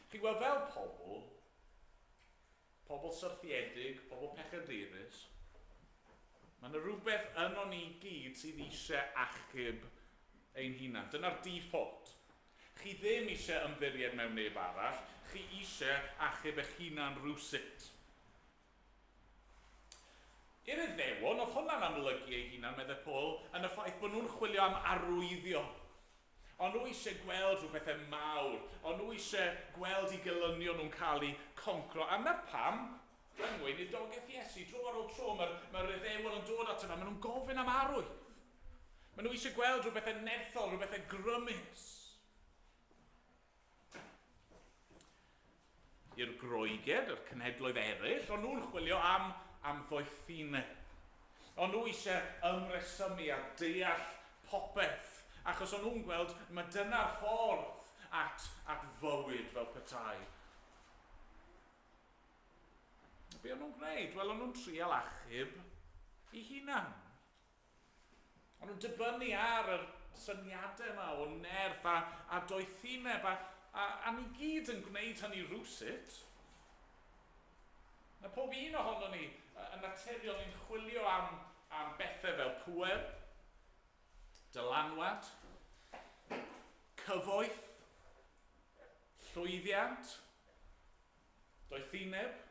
Chi'n gweld fel pobl, pobl syrthiedig, pobl pechadurus, mae yna rhywbeth yno ni gyd sydd eisiau achub ein hunan. Dyna'r default. Chi ddim eisiau ymddiried mewn neb arall, chi eisiau achub eich hunan rhywsut. I'r Iddewon, oedd hwnna'n amlygu ei hunan, meddai Paul, yn y ffaith bod nhw'n chwilio am arwyddion. O'n nhw eisiau gweld rhyw bethau mawr. O'n nhw eisiau gweld eu gelynion nhw'n cael eu concro. A 'na pam, yng ngweinidogaeth Iesu, dro ar ôl tro, mae'r mae Iddewon yn dod ato fe, maen nhw'n gofyn am arwydd. Maen nhw eisiau gweld rhyw bethau nerthol, rhyw bethau grymus. I'r Groegiaid, yr cenhedloedd eraill, o'n nhw'n chwilio am, am ddoethineb. O'n nhw eisiau ymresymu a deall popeth, achos o'n nhw'n gweld mae dyna'r ffordd at, at fywyd fel petai. Be o'n nhw'n gwneud? Wel, o'n nhw'n trial achub i hunan. O'n nhw'n dibynnu ar yr syniadau yma o nerth a, a doethineb, a, a, a ni gyd yn gwneud hynny rhywsut. Mae pob un ohono ni yn naturiol ni'n chwilio am, am bethau fel pŵer, dylanwad, cyfoeth, llwyddiant, doethineb.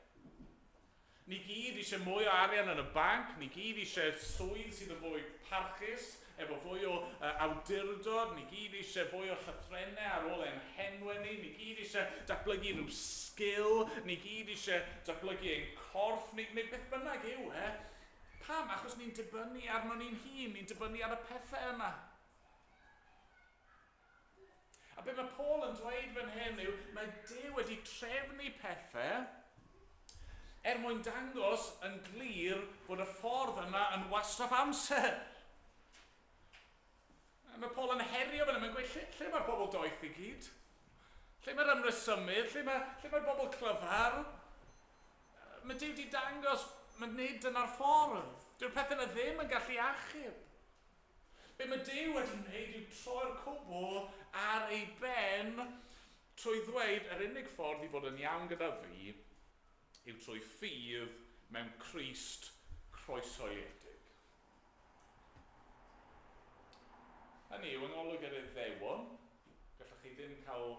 Ni gyd eisiau mwy o arian yn y banc, ni gyd eisiau swydd sydd yn fwy parchus, efo fwy o uh, awdurdod, ni gyd eisiau fwy o llythrennau ar ôl ein henwau ni, ni gyd eisiau datblygu rhyw sgil, ni gyd eisiau datblygu ein corff, neu, neu beth bynnag yw e. Pam? Achos ni'n dibynnu arno ni'n hun, ni'n dibynnu ar y pethau yma. A be mae Paul yn dweud fan hyn yw, mae Duw wedi trefnu pethau er mwyn dangos yn glir fod y ffordd yna yn wastraff amser. A mae Paul yn herio fan hyn, mae'n gweud, lle, lle mae'r bobl doeth i gyd? Lle mae'r ymresymydd? Lle mae'r lle mae bobl clyfar? Mae Duw wedi dangos, mae nid dyna'r ffordd. Dyw'r pethau yna ddim yn gallu achub. Be mae Duw wedi wneud yw troi'r cwbl ar ei ben trwy ddweud yr unig ffordd i fod yn iawn gyda fi yw trwy ffydd mewn Crist croeshoeliedig. Hynny yw, yng ngolwg yr Iddewon, gallwch chi ddim cael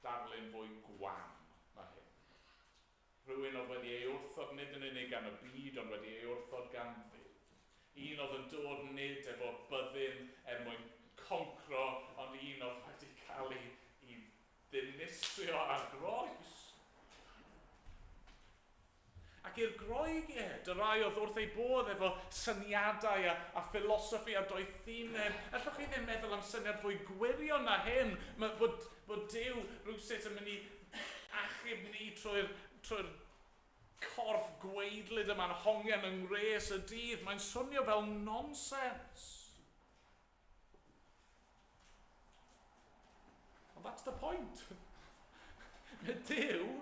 darlun fwy gwan na hyn. Rhywun oedd wedi ei wrthod nid yn unig gan y byd, ond wedi ei wrthod gan Dduw. Un oedd yn dod nid efo byddin er mwyn concro, ond un oedd wedi cael ei, ei ddinistrio ar groes. Ac i'r Groegiaid, y rai oedd wrth eu bodd efo syniadau a, a philosophy a doethineb, allwch chi ddim meddwl am syniad fwy gwirion na hyn, mae, bod, bod Duw rhywsut yn mynd i achub ni trwy'r trwy corff gwaedlyd yma'n hongian yng ngwres y dydd. Mae'n swnio fel nonsens. Ond that's the point. Mae Duw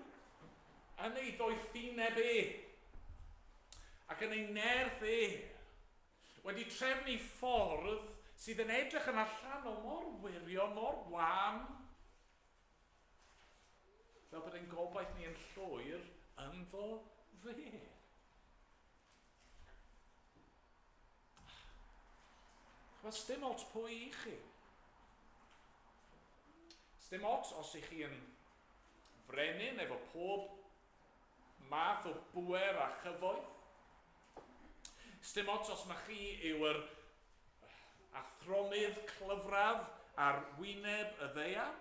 yn ei ddoethineb e ac yn ei nerth e wedi trefnu ffordd sydd yn edrych yn allanol mor wirion, mor wan, Fel bod ein gobaith ni yn llwyr ynddo fe. Chymod, sdim ots pwy i chi. Sdim ots os i chi yn frenin efo pob math o bŵer a chyfoeth. Sdim ots os mae chi yw yr athronydd clyfraf ar wyneb y ddaear.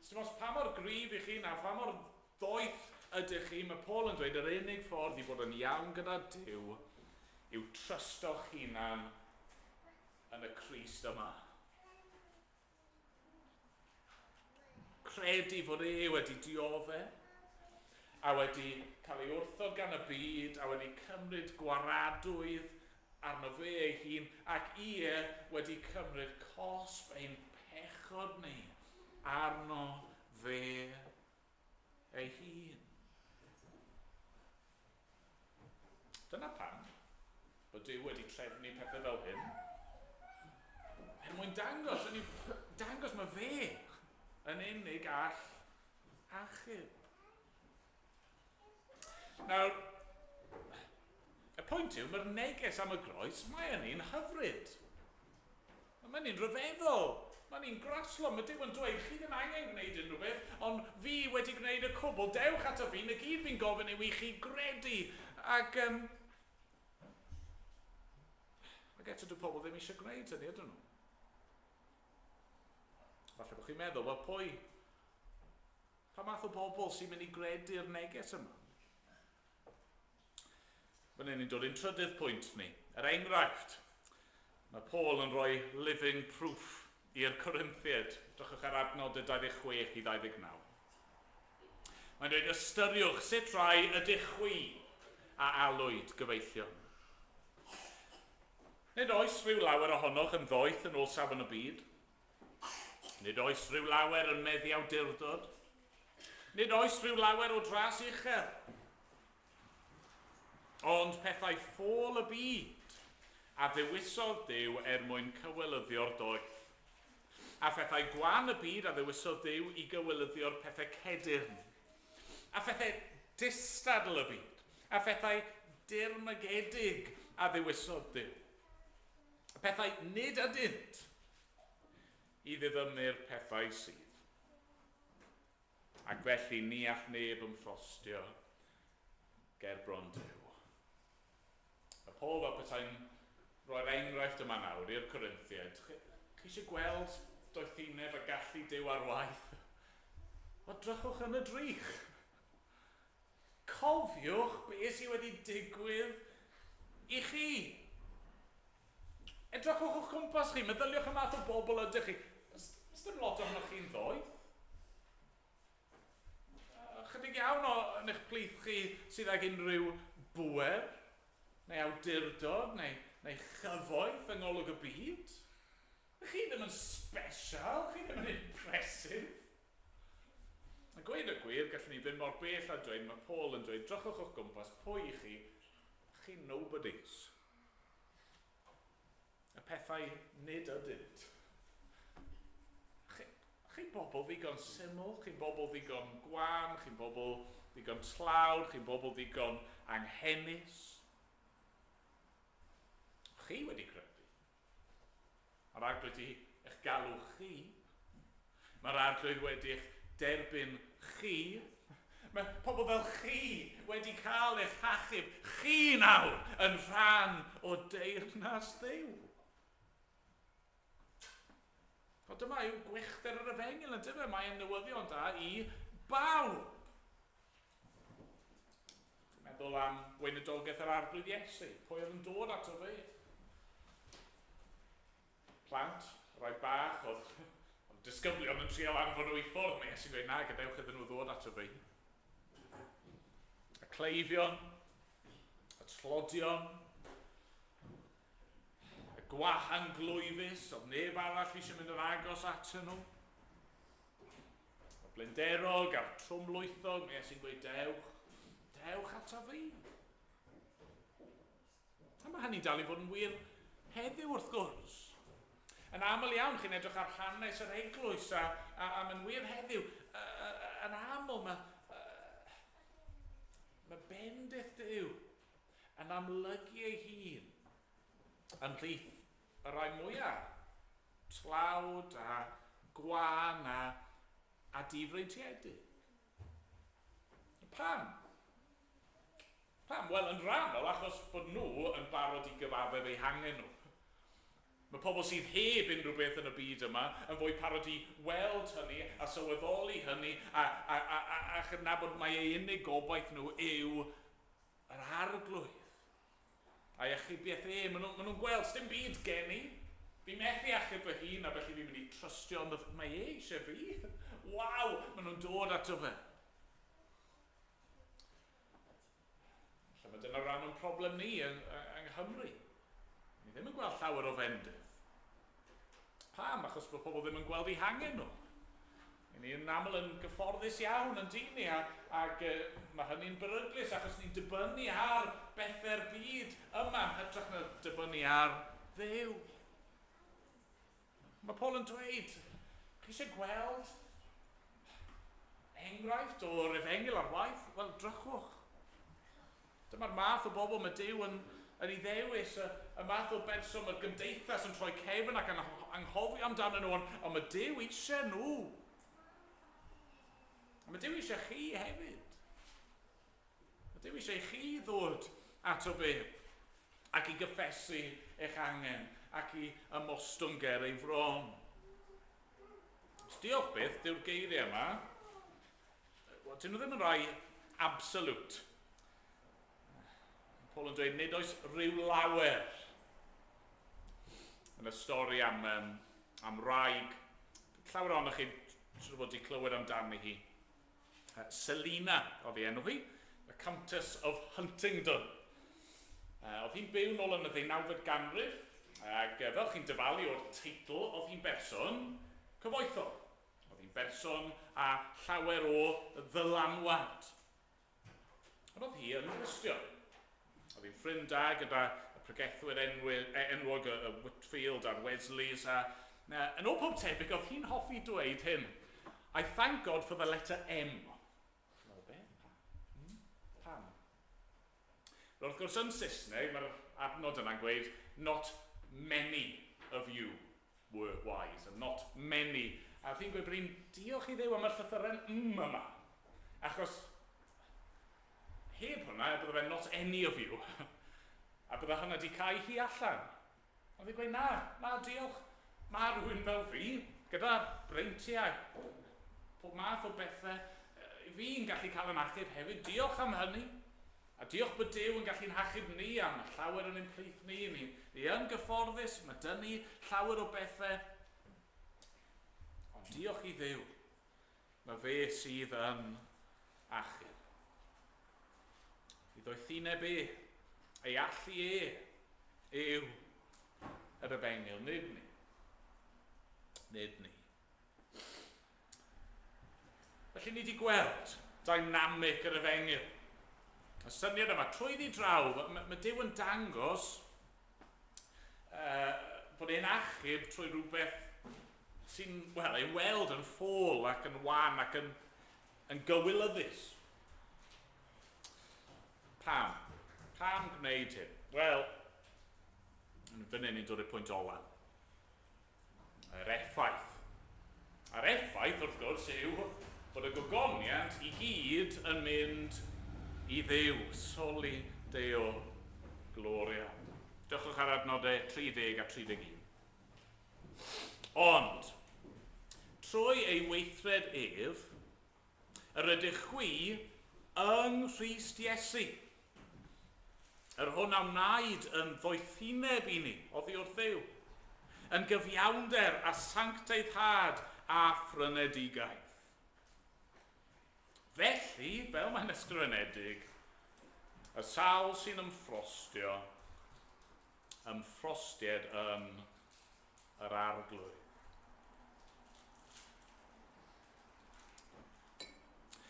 Sdim ots pa mor gryf i chi na pha mor ddoeth ydych chi, mae Paul yn dweud yr unig ffordd i fod yn iawn gyda Duw yw trysto'ch hunan yn y Crist yma. Credu fod e wedi diodde a wedi cael ei wrthod gan y byd a wedi cymryd gwaradwydd arno fe ei hun ac ie wedi cymryd cosb ein pechod ni arno fe ei hun. Dyna pam bod Duw wedi trefnu pethau fel hyn. Er mwyn dangos, yn dangos mae fe yn unig all achub. Nawr, y pwynt yw, mae'r neges am y groes, mae hynny'n hyfryd. Mae'n un rhyfeddol. Mae'n un graslon. Mae Duw yn dweud, chi ddim angen gwneud unrhyw beth, ond fi wedi gwneud y cwbl. Dewch ato fi, na gyd fi'n gofyn yw i chi gredu. Ac, um, ac eto dyw pobl ddim eisiau gwneud hynny, ydyn nhw? Falle bod chi'n meddwl, wel pwy? Pa math o bobl sy'n mynd i gredu'r neges yma? Fan hyn ni'n dod i'n trydydd pwynt ni. Er enghraifft, mae Paul yn rhoi living proof i'r Corinthiaid. Drychwch ar adnodau 26 i 29. Mae'n dweud, ystyriwch sut rai ydych chwi a alwyd gyfeillion. Nid oes rhyw lawer ohonoch yn ddoeth yn ôl safon y byd. Nid oes rhyw lawer yn meddu awdurdod. Nid oes rhyw lawer o dras uchel. Ond pethau ffôl y byd a ddewisodd Duw er mwyn cywilyddio'r doeth. A phethau gwan y byd a ddewisodd Duw i gywilyddio'r pethau cedyrn. A phethau distadl y byd, a phethau dirmygedig a ddewisodd Duw. Y pethau nid ydynt i ddiddymu'r pethau sydd. Ac felly ni all neb ymffrostio ger bron Duw. Mae Paul fel petai'n rhoi'r enghraifft yma nawr i'r Corinthiaid. Chi, chi eisiau gweld doethineb a gallu Duw ar waith? Wel, drychwch yn y drych. Cofiwch beth sydd wedi digwydd i chi. Edrychwch o'ch cwmpas chi, meddyliwch y math o bobl ydych chi. Os dim lot ohonoch chi'n ddoeth. Chydig iawn o yn eich plith chi sydd ag unrhyw bŵer, neu awdurdod, neu, neu chyfoeth yng ngolwg y byd. Chi ddim yn special, chi ddim yn impressive. A gweud y gwir, gallwn ni fynd mor bell a dweud, mae Paul yn dweud, drychwch o'ch gwmpas, pwy i chi? Chi nobodies. Y pethau nid ydynt. Chi, chi'n bobl ddigon syml, chi'n bobl ddigon gwan, chi'n bobl ddigon tlawd, chi'n bobl ddigon anghenus. Chi wedi credu. Mae'r Arglwydd wedi eich galw chi. Mae'r Arglwydd wedi eich derbyn chi. Mae pobl fel chi wedi cael eich hachub. Chi nawr yn rhan o deyrnas Dduw. O dyma yw gwychder yr efengyl yn dyfa. Mae'n newyddion da i bawb. Meddwl am weinidogaeth yr Arglwydd Iesu. Pwy oedd yn dod ato fe? Plant, rhai bach, oedd, oedd disgyblion yn trial anfon nhw i ffwrdd. Mae Iesu'n gweud, na, gadewch iddyn nhw ddod ato fi. Y cleifion, y tlodion, y gwahanglwyfus, oedd neb arall eisiau mynd yn agos atyn nhw. Y blinderog a'r trwmlwythog, mae Iesu'n gweud, dewch, dewch ato fi. A mae hynny'n dal i fod yn wir heddiw wrth gwrs. Yn aml iawn, chi'n edrych ar hanes yr eglwys a, a, a mae'n wir heddiw. Yn aml mae, mae bendith Duw yn amlygu ei hun ymhlith y rhai mwyaf tlawd a gwan a, a difreintiedig. Pam? Pam? Wel, yn rhannol achos bod nhw yn barod i gyfaddef eu hangen nhw. Mae pobl sydd heb unrhyw beth yn y byd yma yn fwy parod i weld hynny a sylweddoli hynny a, a, a, a, a chydnabod mai eu unig gobaith nhw yw yr Arglwydd. A'i achubiaeth e, maen nhw'n nhw gweld, sdim byd gen i. Fi methu achub fy hun a felly fi'n mynd i trystio ynddo fe. Mae e eisiau fi. Waw, maen nhw'n dod ato fe. Felly mae dyna rhan o'n problem ni yng, yng Nghymru. Ni ddim yn gweld llawer o fendydd. Pam? Achos bod pobl ddim yn gweld eu hangen nhw. Yn ni yn aml yn gyfforddus iawn yn dyn ni, a, ac uh, mae hynny'n beryglus achos ni'n dibynnu ar bethau'r byd yma yn hytrach na dibynnu ar Dduw. Mae Paul yn dweud, chi eisiau gweld enghraifft o'r efengyl ar waith? Wel, drychwch. Dyma'r math o bobl mae Duw yn, yn ei ddewis, y, y math o berson mae'r gymdeithas yn troi cefn ac yn anghofio amdanyn nhw, ond, ond mae Duw eisiau nhw. A mae Duw eisiau chi hefyd. Mae Duw eisiau i chi ddod ato fe ac i gyffesu eich angen ac i ymostwng ger ei fron. Diolch byth, dyw'r geiriau yma, wel, dyn nhw ddim yn rhai absolute. Paul yn dweud, nid oes rhyw lawer yn y stori am, um, am wraig. Llawer ohonoch chi siŵr o fod wedi clywed amdani hi. Selina oedd ei enw hi, the Countess of Huntingdon. Oedd hi'n byw nôl yn y ddeunawfed ganrif, ac fel chi'n dyfalu o'r teitl, oedd hi'n berson cyfoethog. Oedd hi'n berson â llawer o ddylanwad. Ond oedd hi yn Gristion. ffrind da gyda y pregethwyr enwog y Whitfield a'r Wesleys, a yn ôl pob tebyg, oedd hi'n hoffi dweud hyn: "I thank God for the letter M." O, beth? Pam? Pam? Wrth gwrs, yn Saesneg, mae'r adnod yna'n gweud, "Not many of you were wise," and "not many". A fi'n gweud bod hi'n diolch i Dduw am y llythyren M yma. Achos heb hwnna, bydde fe "not any of you". A bydde hwnna wedi cael hi allan. Ond fi'n gweud, na, na, diolch. Mae rhywun fel fi, gyda breintiau, pob math o bethau, fi'n gallu cael yn achub hefyd. Diolch am hynny. A diolch bod Duw yn gallu'n hachub ni am llawer yn ein plith ni. Ni yn gyfforddus, mae 'da ni llawer o bethau. Ond diolch i Dduw, mae fe sydd yn achub. Ei ddoethineb e, ei allu e, yw yr efengyl, nid ni. Nid ni. Felly ni wedi gweld dynamic yr efengyl. Y syniad yma, trwyddi draw, mae Duw yn dangos fod e'n achub trwy rhywbeth sy'n, wel, ei weld yn ffôl ac yn wan ac yn gywilyddus. Pam? Pam gwneud hyn? Wel, yn fan hyn ni'n dod i'r pwynt ola. Yr effaith. A'r effaith, wrth gwrs, yw bod y gogoniant i gyd yn mynd i Dduw. Soli Deo Gloria. Drychwch ar adnodau 30 a 31. Ond, trwy ei weithred ef, yr ydych chwi yng Nghrist Iesu, yr hwn a wnaed yn ddoethineb i ni, oddi wrth Dduw, yn gyfiawnder a sancteiddhad a phrynedigaeth. Felly, fel mae'n ysgrifenedig, y sawl sy'n ymffrostio, ymffrostied yn yr Arglwydd.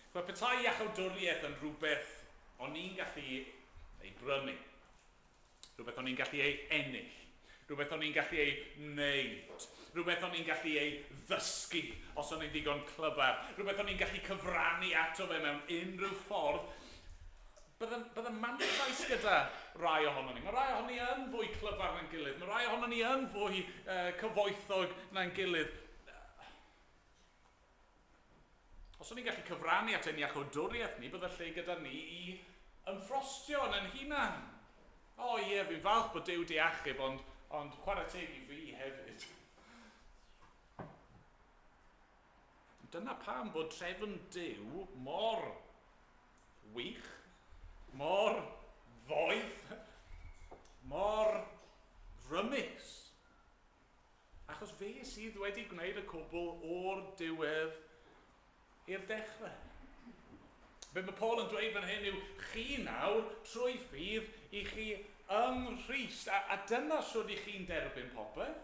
Wel, petai iachawdwriaeth yn rhywbeth o'n i'n gallu ei brynu, rhywbeth o'n i'n gallu ei ennill, rhywbeth o'n i'n gallu ei wneud, rhywbeth o'n i'n gallu ei ddysgu os o'n i'n ddigon clyfar, rhywbeth o'n i'n gallu cyfrannu ato fe mewn unrhyw ffordd, bydde mantais gyda rai ohonon ni. Mae rai ohonon ni yn fwy clyfar na'n gilydd. Mae rai ohonon ni yn fwy cyfoethog na'n gilydd. Os o'n i'n gallu cyfrannu at ein iachawdwriaeth ni, bydde lle gyda ni i ymffrostio yn ein hunan. O ie, yeah, fi'n falch bod Duw 'di achub, ond chwarae teg i fi hefyd. Dyna pam bod trefn Duw mor wych, mor ddoeth, mor rymus. Achos fe sydd wedi gwneud y cwbl o'r diwedd i'r dechrau. Be mae Paul yn dweud fan hyn yw, chi nawr, trwy ffydd, i chi yng Nghrist. A dyna sut i chi'n derbyn popeth.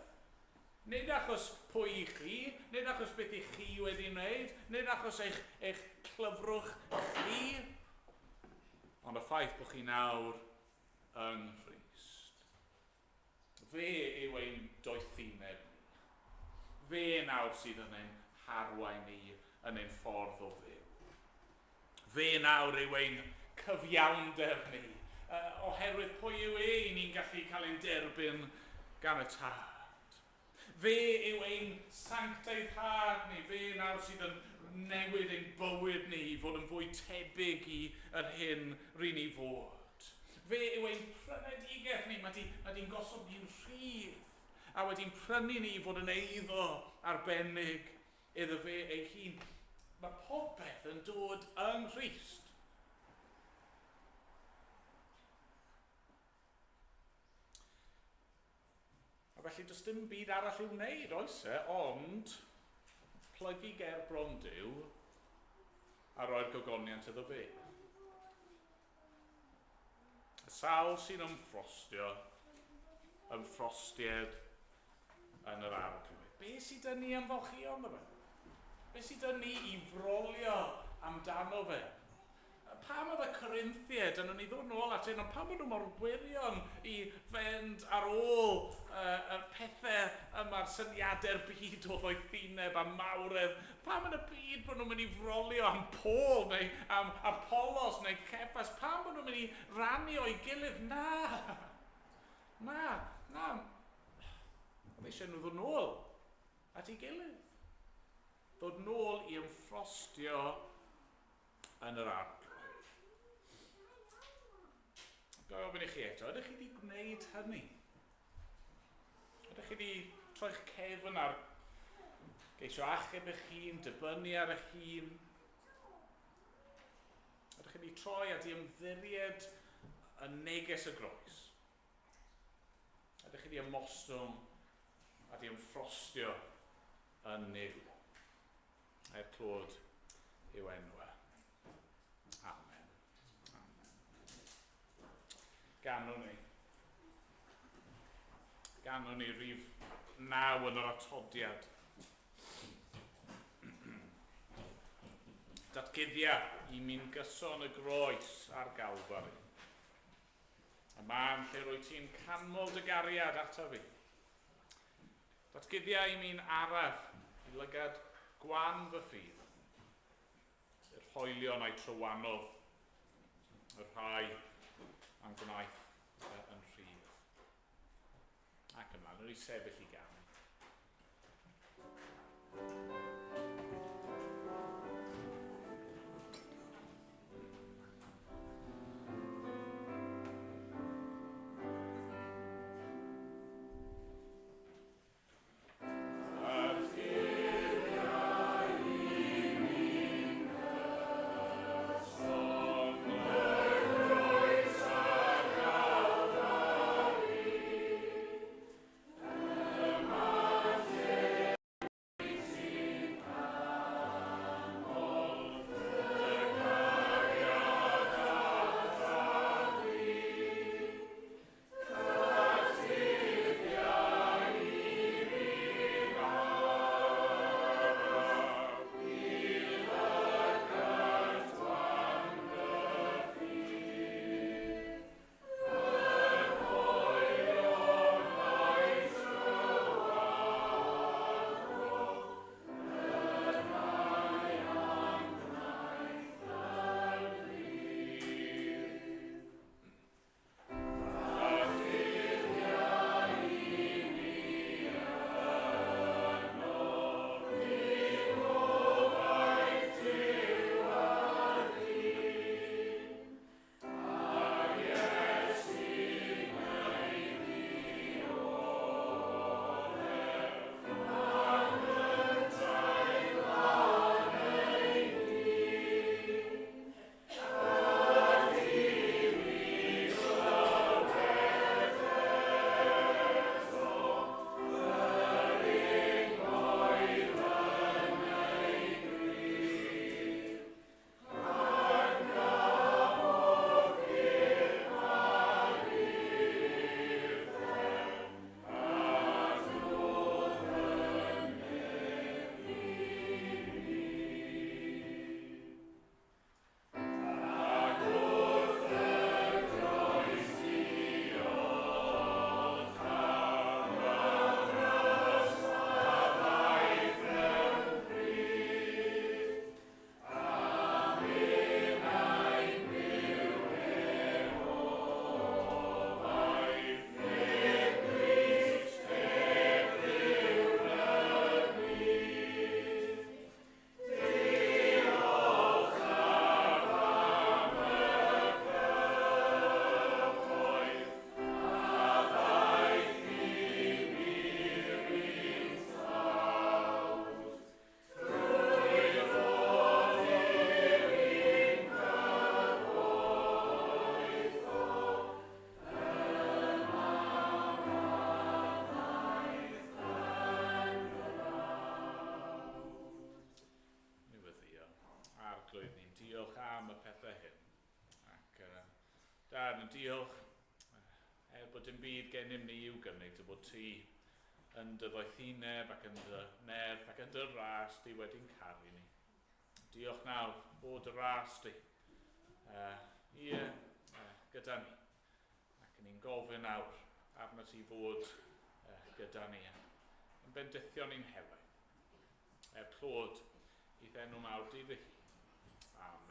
Nid achos pwy i chi, nid achos beth i chi wedi wneud, nid achos eich clyfrwch chi, ond y ffaith bod chi nawr yng Nghrist. Fe yw ein doethineb ni. Fe nawr sydd yn ein harwain ni yn ein ffordd o fyw. Fe nawr yw ein cyfiawnder ni. Oherwydd pwy yw e i ni'n gallu cael ein derbyn gan y Tad. Fe yw ein sancteiddhad ni. Fe nawr sydd yn newid ein bywyd ni i fod yn fwy tebyg i yr hyn ry'n ni fod. Fe yw ein prynedigaeth ni. Mae di'n gosod ni'n rhydd a wedi'n prynu ni i fod yn eiddo arbennig iddo fe ei hun. Mae popeth yn dod yng Nghrist. A felly does dim byd arall i'w wneud, oes e, ond plygu ger bron Duw a roi'r gogoniant iddo fe. Y sawl sy'n ymffrostio, ymffrostied yn yr Arglwydd. Be sydd 'da ni ymfalchïo ynddo fe? Be sydd 'da ni i frolio amdano fe? Pam oedd y Corinthiaid, a nhw'n i ddod nôl at hyn, ond pam bod nhw mor wirion i fynd ar ôl y pethau yma'r syniadau'r byd o ddoethineb a mawredd? Pam yn y byd bod nhw'n mynd i frolio am Paul neu am Apollos neu Cephas? Pam bod nhw'n mynd i rannu o'i gilydd? Na! Na, na. Oedd eisiau nhw ddod nôl at ei gilydd. Ddod nôl i ymffrostio yn yr Arglwydd. Ga i ofyn i chi eto, ydych chi wedi gwneud hynny? Ydych chi wedi troi'ch cefn ar geisio achub eich hun, dibynnu ar eich hun? Ydych chi wedi troi a di ymddiried yn neges y groes? Ydych chi wedi ymostwng a di ymffrostio yn Nuw? Er clod i'w enw e. Amen. Amen. Ganwn ni. Ganwn ni rhif 9 yn yr atodiad. Datguddia i mi'n gyson y groes ar Galfari. Y man lle rwy ti'n canmol dy gariad ato fi. Datguddia i mi'n araf i lygad gwan fy ffydd. Yr hoelion a'i trywanodd, y rhai a'n gwnaeth yn rhydd. Ac ymlaen, yr i sefyll i ganu. Dad, yn diolch, er bod dim byd gennym ni i'w gynnig, dy bod ti yn dy ddoethineb ac yn dy nerth ac yn dy ras di wedi'n caru ni. Diolch nawr bod y ras di Ie, gyda ni. Ac ni'n gofyn nawr arno ti fod gyda ni. Yn bendithio ni'n helaeth. Er clod i'th enw mawr di dy hun. Amen.